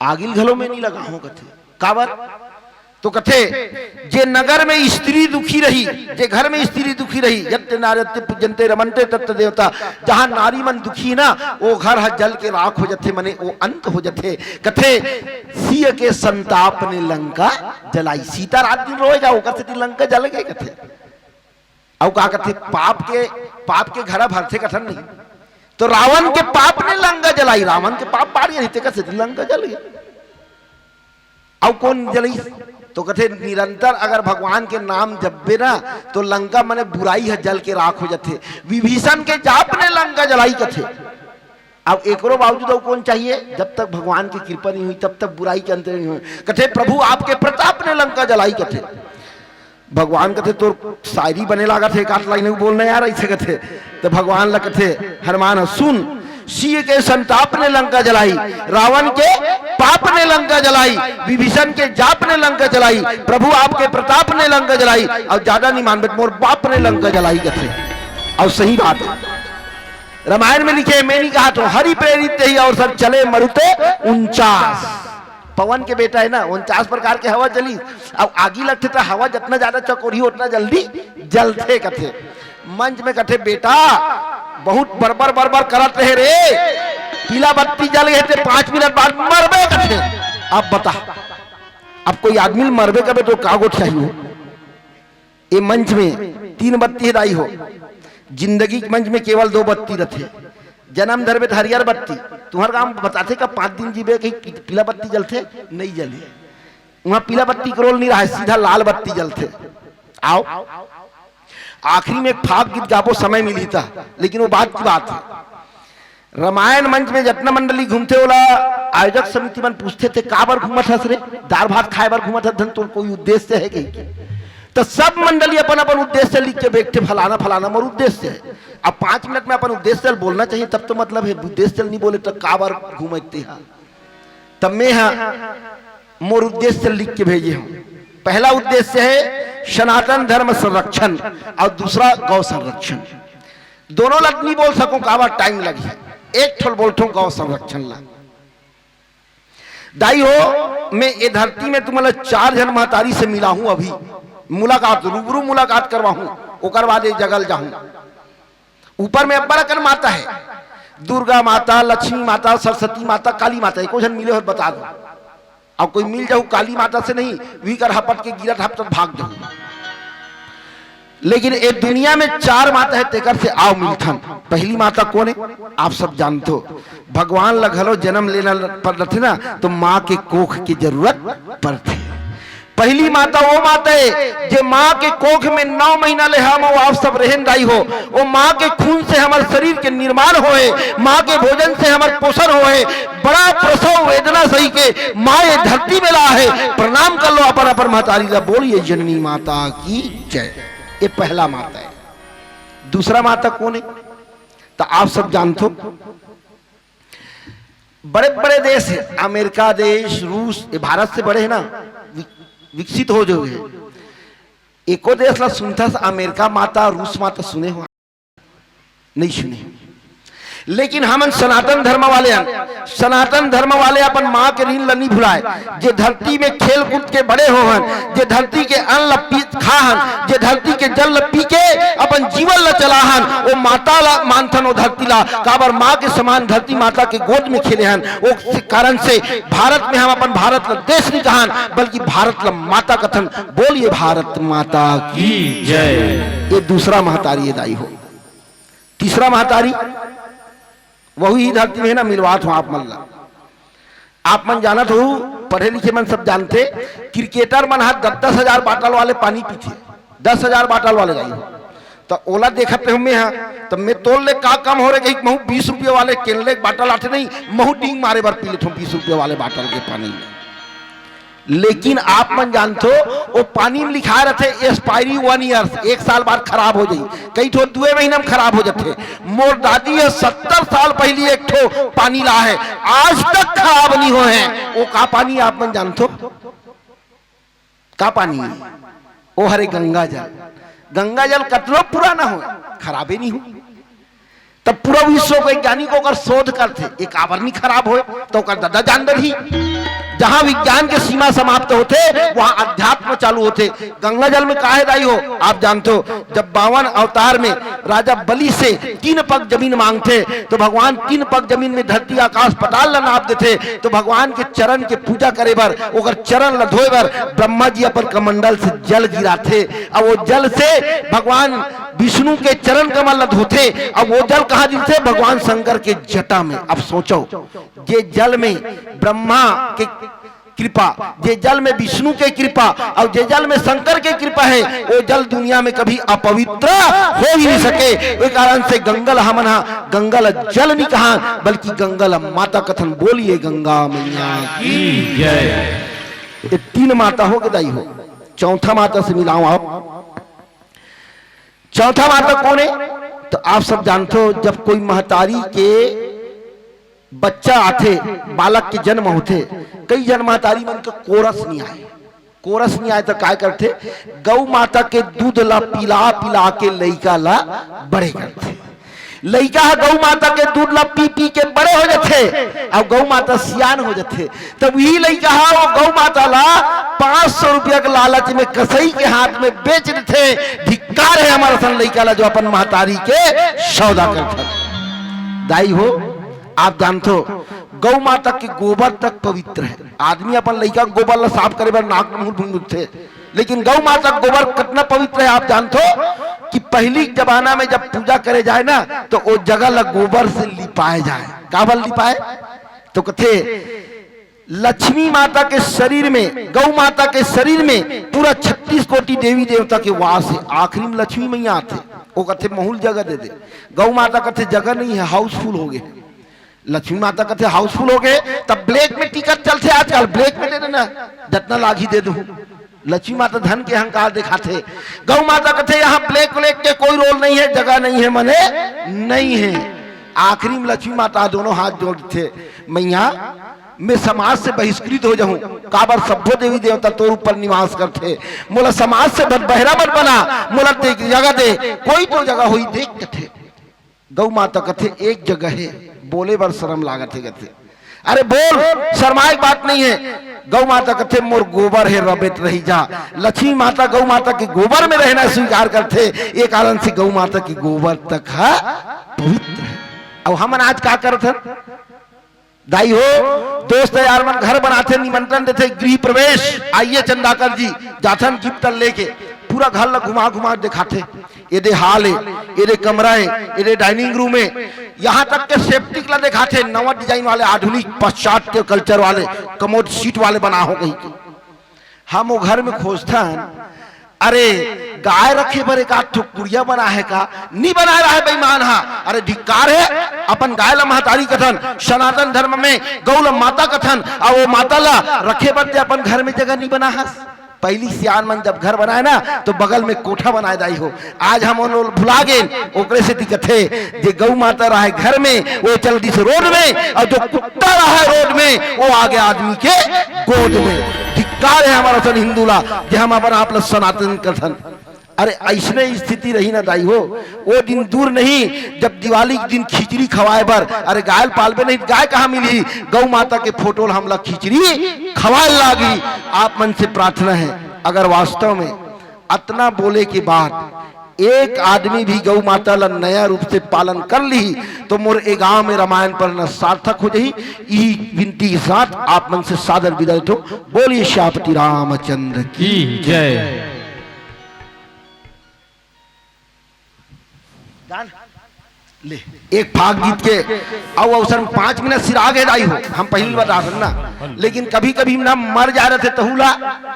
"आगिल घलो मैं नहीं लगाहूं" कथे। काबर? तो कथे, जे नगर में स्त्री दुखी रही, जे घर में स्त्री दुखी रही, यत्र नार्यस्तु पूज्यन्ते रमन्ते तत्र देवता, जहां नारी मन दुखी ना, वो घर ह जल के राख हो जथे, मने वो अंत हो जथे। कथे, सिय के संताप ने लंका जलाई। सीता रात दिन रोए गा, ओकर सेती लंका जल गे कथे। अउ का कथे, पाप के, पाप के घरा भरथे कथन नहीं, तो रावण के पाप ने लंका जलाई, रावण के पाप बाढ़ गे रहिथे, कथे लंका जल गे। अउ कोन जलई? तो कथे, निरंतर अगर भगवान के नाम जपबे ना, तो लंका मने बुराई ह जल के राख हो जथे। विभीषण के जाप ने लंका जलाई कथे। अब एकरो बावजूद अउ कोन चाहिए? जब तक भगवान की कृपा नहीं हुई, तब तक बुराई के अंत नहीं हुई। कथे, प्रभु आपके प्रताप ने लंका जलाई कथे। भगवान कथे, तोर शायरी बने लागत हे, एक आध लाइन बोलना यार, ऐसे कथे। तो भगवान ला कथे, हनुमान, सुन, सिय के संताप ने लंका जलाई, रावण के पाप ने लंका जलाई, विभीषण के जाप ने लंका जलाई, प्रभु आपके प्रताप ने लंका जलाई, अउ ज्यादा नहीं मानबे त मोर बाप ने लंका जलाई कथे। अउ सही बात हे, रामायण में लिखे, मैं नहीं कहा तो, हरि प्रेरित ही अवसर चले मरुते उनचास। पवन के बेटा हे ना, उनचास प्रकार के हवा चली। अब आगी लगथे त हवा जतना ज्यादा चकोरी, ओतना जल्दी जलथे कथे। मंच में कथे, बेटा, बहुत बरबर बरबर करत रहे रे, पीला बत्ती जल गे ते पांच मिनट बाद मरबे कथे। अब बता, अब कोई आदमी ल मरबे कबे तो का गोठियाही हो? ए मंच में तीन बत्ती हे दाई हो, जिंदगी के मंच में केवल दो बत्ती रथे। जन्म धरबे त हरियर बत्ती, तुम्हर गांव बताथे का पांच दिन जीबे कि पीला बत्ती जलथे? नहीं जले। वहां पीला बत्ती के रोल नहीं रहा, सीधा लाल बत्ती जलथे। आओ, आखिरी में एक फाग गीत गाबो, समय मिली त, लेकिन वो बात की बात हे। रामायण मंच में जतना मंडली घूमथे, ओला आयोजक समिति मन पूछथे, "ते काबर घूमत हस रे? दार भात खाए बर घूमत हस धन, तोर कोई उद्देश्य हे कहिके।" त सब मंडली अपन अपन उद्देश्य लिख के बैठथे, "फलाना फलाना मोर उद्देश्य हे।" अब पांच मिनट में अपन उद्देश्य ल बोलना चाहिए, तब तो मतलब हे, उद्देश्य ल नहीं बोले त काबर घूमत ते हा? तब मैं हा मोर उद्देश्य लिख के भेजे हूं। पहला उद्देश्य हे सनातन धर्म संरक्षण अउ दूसरा गौ संरक्षण। दोनों ला नहीं बोल सकूं, काबर टाइम लगही। एक ठो ल बोलथों गौ संरक्षण ला। दाई हो, मैं ए धरती में तुमन ला चार झन महतारी से मिलाहूं अभी, मुलाकात, रूबरू मुलाकात करवाहूं, ओकर बाद ए जगह ल जाहूं। ऊपर में अब्बड़ अकन माता हे, दुर्गा माता, लक्ष्मी माता, सरस्वती माता, काली माता। एको झन मिले हो त बता दो। अउ कोई मिल जाहू काली माता से नहीं, उही कर हपट के गिरत हपटत भाग जाहू। लेकिन ए दुनिया में चार माता हे, तेकर से आव मिलथन। पहली माता कोन हे? आप सब जानथो, भगवान ला घलो जन्म लेना पड़थे ना, तो माँ के कोख के जरूरत पड़थे। पहली माता वो माता हे, जे माँ के कोख में नौ महीना ले हम अउ आप सब रहेन दाई हो। वो माँ के खून से हमर शरीर के निर्माण होए, माँ के भोजन से हमर पोषण होए, बड़ा प्रसव वेदना सही के माँ ये धरती में ला हे। प्रणाम कर लो अपन अपन महतारी ला, बोलिए जननी माता की जय। ये पहला माता हे। दूसरा माता कोन हे? त आप सब जानथो, बड़े बड़े देश हे, अमेरिका देश, रूस, ये भारत से बड़े हे ना, वि-, विकसित हो जो हे। एको देश ला सुनथस, अमेरिका माता, रूस माता सुने हो? नहीं सुने। लेकिन हमन सनातन धर्म वाले हन, सनातन धर्म वाले अपन माँ के ऋण ला नहीं भुलाए। जे धरती में खेल कूद के बड़े हो हन, जे धरती के अन्न ला पी खा हन, जे धरती के जल ला पी के अपन जीवन ला चला हन, वो माता ला मानथन, वो धरती ला। काबर माँ के समान धरती माता के गोद में खेले हन। वो से-, कारण से भारत में हम अपन भारत ला देश नहीं कहन, बल्कि भारत ला माता कथन। बोलिए भारत माता की जय। ये दूसरा महतारी हे दाई हो। तीसरा महतारी, वही धरती में हे ना, मिलवात हो आप मन ला। आप मन जानत हो, पढ़े लिखे मन सब जानथे, क्रिकेटर मन हा दस दस हजार बाटल वाले पानी पीथे, दस हजार बाटल वाले दाई हो। त ओला देखत रहे मैं हा, त मैं तोर ले का कम हो रे, कही महू बीस रुपया वाले केन ले बाटल आथे नहीं, महू डींग मारे बर पी लेथों बीस रुपया वाले बाटल के पानी में। लेकिन आप मन जानथो, वो पानी में लिखाए रथे expiry one years, एक साल बाद खराब हो जाई, कई ठो दुए महीना में खराब हो जाथे। मोर दादी ह सत्तर साल पहली एक ठो पानी ला हे, आज तक खराब नहीं हो हे। वो का पानी आप मन जानथो? का पानी हे? वो हरे गंगा जल। गंगा जल कतनो पुराना हो, खराबे नहीं हो। तब पूरा विश्व वैज्ञानिक ओकर शोध करथे, ये काबर नहीं खराब होए, त ओकर दादा जान डरही। जहाँ विज्ञान के सीमा समाप्त होथे, वहाँ अध्यात्म चालू होथे। गंगा जल में का हे दाई हो, आप जानथो, जब बावन अवतार में राजा बलि से तीन पग जमीन मांगथे, तो भगवान तीन पग जमीन में धरती आकाश पताल ला नाप देथे। तो भगवान के चरण के पूजा करे बर, ओकर चरण ला धोए बर ब्रह्मा जी अपन कमंडल से जल गिराथे। अब वो जल से भगवान विष्णु के चरण कमल ला धोथे। अब वो जल कहाँ गिरथे? भगवान शंकर के जटा में। अब सोचो, जे जल में ब्रह्मा के कृपा, जे जल में विष्णु के कृपा अउ जे जल में शंकर के कृपा हे, वो जल दुनिया में कभी अपवित्र हो ही नहीं सके। ओहि कारण से गंगा ल हमन ह गंगा ल जल नहीं कहान, बल्कि गंगा ल माता कथन। बोलिए गंगा मैया की जय। ये तीन माता हो गे दाई हो, चौथा माता से मिलाओ आप। चौथा माता कौन है? तो आप सब जानते हो, जब कोई महतारी के बच्चा आथे, बालक के जन्म होथे, कई जन महतारी मन के कोरस नहीं आए। कोरस नहीं आए तो काय करथे? गौ माता के दूध ला पिला पिला के लइका ला बड़े करथे। लइका ह गौ माता के दूध ला पी पी के बड़े हो जाथे, अउ गौ माता सियान हो जाथे। तब वही लइका ह वो गौ माता ला पाँच सौ रुपया के लालच में कसई के हाथ में बेच देथे। धिक्कार है हमारा सन लइका ला, जो अपन महतारी के सौदा करथन। दाई हो, आप जानथो, गौ माता के गोबर तक पवित्र है। आदमी अपन लइका के गोबर ला साफ करे बर नाक मुंह भूंजथे, लेकिन गौ माता के गोबर कितना पवित्र है, आप जानथो कि पहली जमाना में जब पूजा करे जाए ना, तो वो जगह ला गोबर से लिपाए जाए। काबर लिपाए? तो कथे, लक्ष्मी माता के शरीर में, गौ माता के शरीर में पूरा छत्तीस कोटि देवी देवता के वास है। आखिरी में लक्ष्मी मैया आथे, वो कथे, "महूं ल जगह दे दे।" गौ माता कथे, "जगह नहीं है, हाउसफुल हो गए।" लक्ष्मी माता कथे, "हाउसफुल हो गए।" तब ब्लैक में टिकट चलथे आजकल, ब्लैक में दे देना, जितना लागी दे दूं। लक्ष्मी माता धन के अहंकार दिखाथे। गौ माता कथे, "यहाँ ब्लैक व्लैक के कोई रोल नहीं है, जगह नहीं है, मने नहीं है।" आखिरी में लक्ष्मी माता दोनों हाथ जोड़थे, "मैया, मैं समाज से बहिष्कृत हो जाऊं, काबर सब्बो देवी देवता तोर ऊपर निवास करथे, मोला समाज से ब-, बहरा मत बना, मोला दे, जगह दे, कोई तो जगह होई देख," कथे। गौ माता कथे, "एक जगह है, बोले बर शरम लागत है," कथे। "अरे बोल, शर्माए के बात नहीं है।" गौ माता कथे, "मोर गोबर है, रबेट रही जा।" लक्ष्मी माता गौ माता के गोबर में रहना स्वीकार करथे, ये कारण से गौ माता के गोबर तक ह पवित्र है। अब हमन आज का करत हन? दाई हो, दोस्त यार मन घर बनाथे, निमंत्रण देथे, गृह प्रवेश, आइए चंदाकर जी, जाथन गिफ्ट लेके, पूरा घर ला घुमा घुमा दिखाथे। ये दे हॉल है, ये दे कमरा है, ये दे डाइनिंग रूम है, यहाँ तक के सेप्टिक ला दिखाथे, नवा डिजाइन वाले, आधुनिक पाश्चात्य कल्चर वाले कमोड सीट वाले बना हो गई। हम वो घर में खोजथन, अरे, गाय रखे बर एक आध ठो कुरिया बना है का? नी बना रहा है बेईमान हा। अरे, धिक्कार है, अपन गाय ला महतारी कथन, सनातन धर्म में गौ ला माता कथन, अउ वो माता ला रखे बर ते अपन घर में जगह नी बना हस। पहली सियान मन जब घर बनाए ना, तो बगल में कोठा बनाए दाई हो। आज हम उन लोग भुला गए, ओकरे से दिक्कत है। जे गौ माता रहे घर में, वो चल दिस रोड में, और जो कुत्ता रहे रोड में, वो आ गया आदमी के गोद में। धिक्कार है हमारा सन हिंदू ला, जे हम अपन आप ला सनातन कथन। अरे, ऐसने स्थिति रही ना दाई हो, वो दिन दूर नहीं, जब दिवाली के दिन खिचड़ी खवाए बर, अरे, गाय ल पालबे नहीं, गाय कहाँ मिली? गौ माता के फोटो ल हमला खिचड़ी खवाए लागी। आप मन से प्रार्थना है, अगर वास्तव में अतना बोले के बाद एक आदमी भी गौ माता ला नया रूप से पालन कर ली, तो मोर ए गांव में रामायण पढ़ना सार्थक हो जाही। यही विनती के साथ आप मन से सादर विदा लेथो। बोलिए श्यापति रामचंद्र की की जय। गान ले, एक फाग गीत के अउ अवसर में पाँच मिनट सिर आगे दाई हो, हम पहली बता देन ना, लेकिन कभी-कभी ना मर जा रहे थे तहूला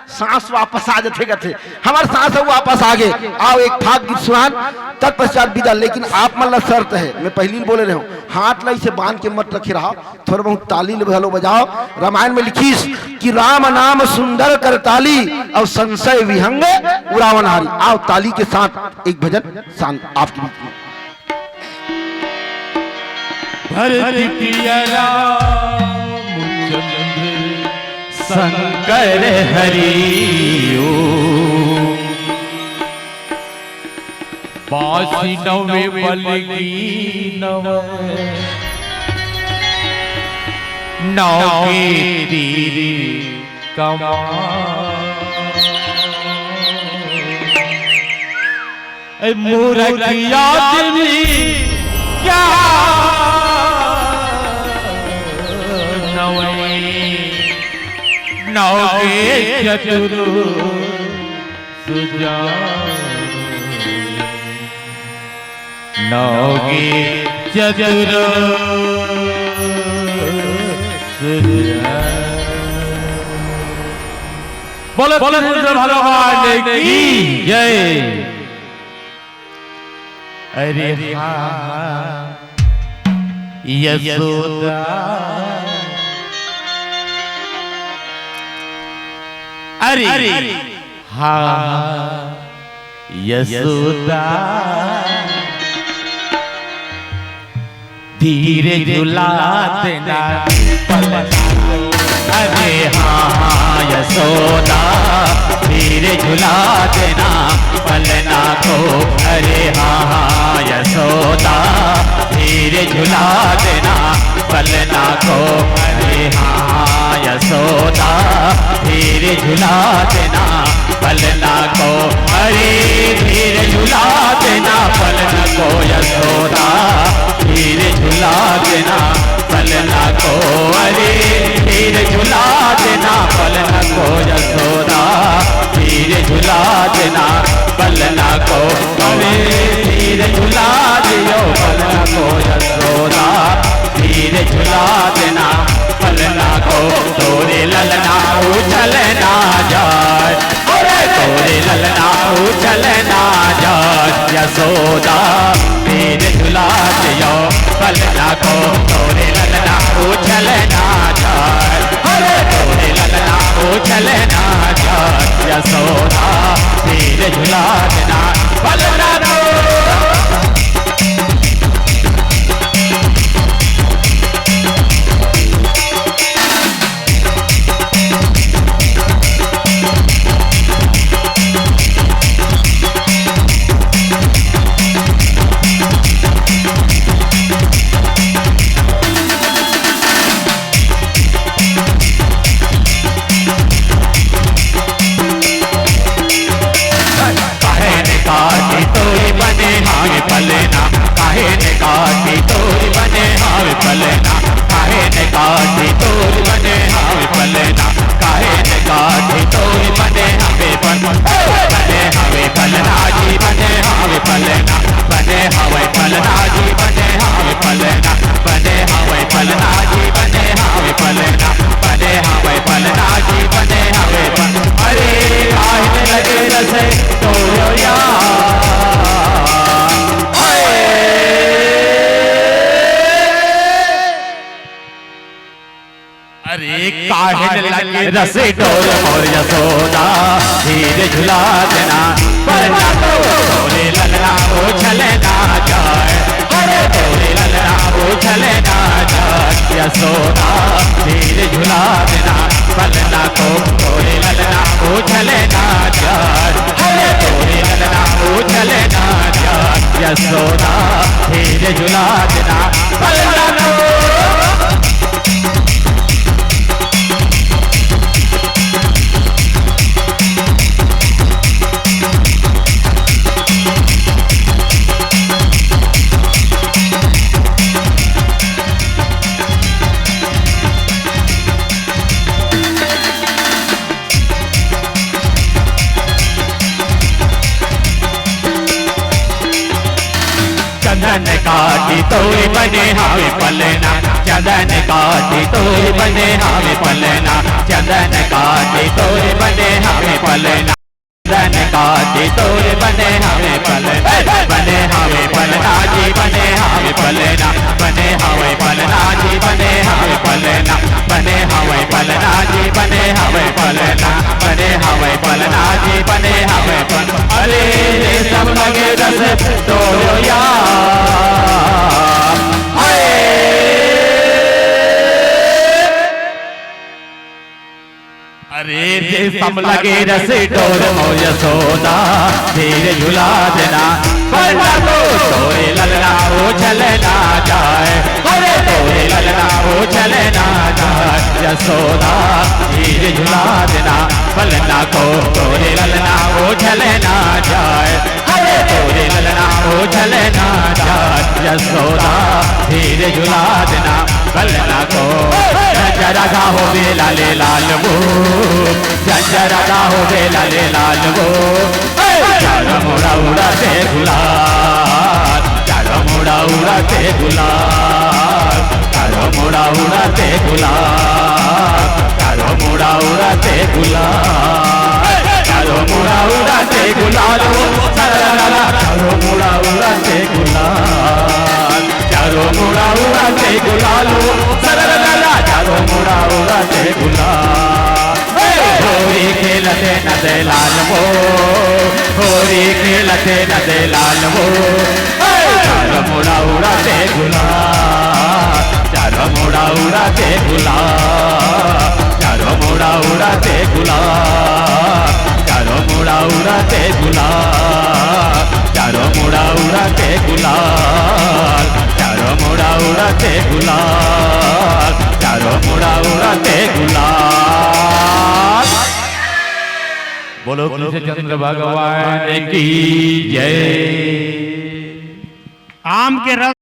सांस वापस आ जाते करते, हमारे सांस अउ वापस आ गए। आओ एक फाग गीत सुनान, तत्पश्चात विदा। लेकिन आप मन ला शर्त है, मैं पहली बोले रहे हूँ, हाथ ला इसे बांध के मत रखे रहा, थोड़ा बहुत ताली ले घलो बजाओ। रामायण में लिखिस कि राम नाम सुंदर कर ताली और संशय विहंग उड़ावन हारी। आओ ताली के साथ एक भजन शांत आपके बीच में। भरत प्रिय रामचंद्र शंकर हरि ओम। बासी नवे बल की नव नौ के तीर कमान। ए मूरख आदमी क्या नवई, नौ के चतुर सुजान। नौ के चतुर सुजान। बोलो, बोलो, कृष्ण भगवान की जय। अरे हाँ, यशोदा। अरे हाँ, यशोदा। धीरे झुला देना पलना को। अरे हाँ, हाँ, यशोदा, धीरे झुला देना पलना को। अरे हाँ, हाँ, यशोदा, धीरे झुला देना पलना को। अरे हाँ, हाँ, यशोदा, धीरे झुला देना पलना को। अरे धीरे झुला देना पलना को यशोदा, धीरे झुला देना पलना को। अरे धीरे झुला देना पलना को यशोदा, धीरे झुला देना पलना को। अरे धीरे झुला दियो पलना को यशोदा, धीरे झुला देना पलना को। तोरे ललना उछल ना जाए, अरे तोरे ललना उछल ना जाए यशोदा, धीरे झुला दियो पलना को। तोरे ललना उछल ना जाए, अरे तोरे ललना उछल ना जाए यशोदा, धीरे झुला देना पलना को। काहे ने काटी तोरी बने हावे पलना, काहे ने काटी तोरी बने हावे पलना, काहे ने काटी तोरी बने हावे पलना, काहे ने काटी तोरी बने हावे पल-, बने हावे पलना जी, बने हावे पलना, बने हावे पलना जी, बने हावे पलना, बने हावे पलना जी, बने हावे पलना, बने हावे पलना जी, बने हावे पल-, अरे काहे लगे रसे तोरो यार। अरे काहे लगे रसे डोर मोर यशोदा, धीरे झुला देना पलना को। तोरे ललना उछल ना जाए, अरे तोरे ललना उछल ना जाए यशोदा, धीरे झुला देना पलना को। तोरे ललना उछल ना जाए, अरे तोरे ललना उछल ना जाए यशोदा, धीरे झुला देना पलना को। चंदन काटी तोरे बने हावे पलना, चंदन काटी तोरे बने हावे पलना, चंदन काटी तोरे बने हावे पलना। चंदन काटी तोरे बने हावे पलना, बने हावे पलना जी, बने हावे पलना, बने हावे पलना जी, बने हावे पलना, बने हावे पलना जी, बने हावे पलना, बने हावे पलना जी, बने हावे पल-, अरे रे सब लगे रस तोरो यार। हाय। अरे सम लगे रस डोर मोर यशोदा, धीर झुला देना। बलना को तोरे ललना उछल ना जाए, अरे तोरे ललना उछल ना जाए। यशोदा धीर झुला देना, बलना को तोरे ललना उछल ना जाए। अरे तोरे ललना उछल ना जाए। यशोदा धीर झुला देना, बलना को। जरा गा हो बेला ले लाल वो, जरा गा हो बेला ले लाल वो। चारों मुड़ा उड़ाते गुलाल, चारों मुड़ा उड़ाते गुलाल, चारों मुड़ा उड़ाते गुलाल, चारों मुड़ा उड़ाते गुलाल, चारों मुड़ा उड़ाते गुलाल वो। सारा ला ला, चारों मुड़ा उड़ाते गुलाल, चारों मुड़ा उड़ाते गुलाल वो। सारा ला ला, चारों मुड़ा उड़ाते गुलाल। होरी खेलते नदे लाल वो, होरी खेलते नदे लाल वो। चारों मुड़ा उड़ाते गुलाल, चारों मुड़ा उड़ाते गुलाल, चारों मुड़ा उड़ाते गुलाल, चारों मुड़ा उड़ाते गुलाल, चारों मुड़ा उड़ाते गुलाल, चारों मुड़ा उड़ाते गुलाल, चारों मुड़ा उड़ाते गुलाल। बोलो कृष्णचंद्र भगवान की जय। आम के रस